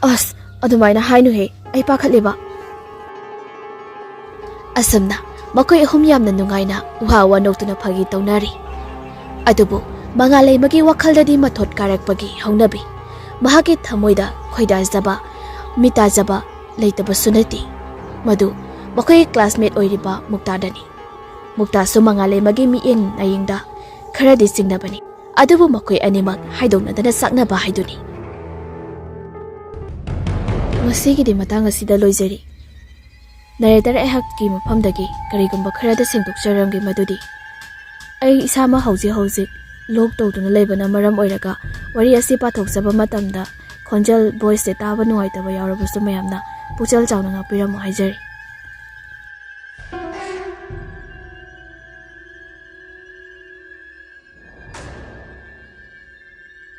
"ꯑꯁ, ꯑꯗꯨꯃꯥꯏꯅ ꯍꯥꯏꯅꯨꯍꯦ, ꯑꯩ ꯄꯥꯈꯠꯂꯦꯕ꯫" ꯑꯁꯨꯝꯅ ꯃꯈꯣꯏ ꯑꯍꯨꯝ ꯌꯥꯝꯅ ꯅꯨꯡꯉꯥꯏꯅ ꯋꯥ ꯋꯥ ꯅꯣꯛꯇꯨꯅ ꯐꯥꯒꯤ ꯇꯧꯅꯔꯤ꯫ ꯑꯗꯨꯕꯨ ꯃꯉꯥꯂꯩꯃꯒꯤ ꯋꯥꯈꯜꯗꯗꯤ ꯃꯊꯣꯠ ꯀꯥꯔꯛꯄꯒꯤ ꯍꯧꯅꯕꯤ, ꯃꯍꯥꯛꯀꯤ ꯊꯃꯣꯏꯗ ꯈꯣꯏꯗꯥꯖꯕ, ꯃꯤꯇꯥꯖꯕ ꯂꯩꯇꯕꯁꯨ ꯅꯠꯇꯦ꯫ ꯃꯗꯨ ꯃꯈꯣꯏꯒꯤ ꯀ꯭ꯂꯥꯁꯃꯦꯠ ꯑꯣꯏꯔꯤꯕ ꯃꯨꯛꯇꯥꯗꯅꯤ꯫ ꯃꯨꯛꯇꯥꯁꯨ ꯃꯉꯥꯂꯩꯃꯒꯤ ꯃꯤꯠꯌꯦꯡ ꯅꯥꯌꯦꯡꯗ ꯈꯔꯗꯤ ꯆꯤꯡꯅꯕꯅꯤ꯫ ꯑꯗꯨꯕꯨ ꯃꯈꯣꯏ ꯑꯅꯤꯃꯛ ꯍꯥꯏꯗꯣꯛꯅꯗꯅ ꯆꯥꯛꯅꯕ ꯍꯥꯏꯗꯨꯅꯤ꯫ ꯉꯁꯤꯒꯤꯗꯤ ꯃꯇꯥꯡ ꯑꯁꯤꯗ ꯂꯣꯏꯖꯔꯤ꯫ ꯅꯔꯦꯇꯔ ꯑꯩꯍꯥꯛꯀꯤ ꯃꯐꯝꯗꯒꯤ ꯀꯔꯤꯒꯨꯝꯕ ꯈꯔꯗ ꯁꯦꯡꯗꯣꯛꯆꯔꯝꯒꯦ, ꯃꯗꯨꯗꯤ ꯑꯩ ꯏꯁꯥꯃꯛ ꯍꯧꯖꯤꯛ ꯍꯧꯖꯤꯛ ꯂꯣꯛ ꯇꯧꯗꯨꯅ ꯂꯩꯕꯅ ꯃꯔꯝ ꯑꯣꯏꯔꯒ ꯋꯥꯔꯤ ꯑꯁꯤ ꯄꯥꯊꯣꯛꯆꯕ ꯃꯇꯝꯗ ꯈꯣꯟꯖꯦꯜ, ꯚꯣꯏꯁꯁꯦ ꯇꯥꯕ ꯅꯨꯡꯉꯥꯏꯇꯕ ꯌꯥꯎꯔꯕꯁꯨ ꯃꯌꯥꯝꯅ ꯄꯨꯛꯆꯦꯜ ꯆꯥꯎꯅ ꯉꯥꯛꯄꯤꯔꯝꯃꯨ ꯍꯥꯏꯖꯔꯤ꯫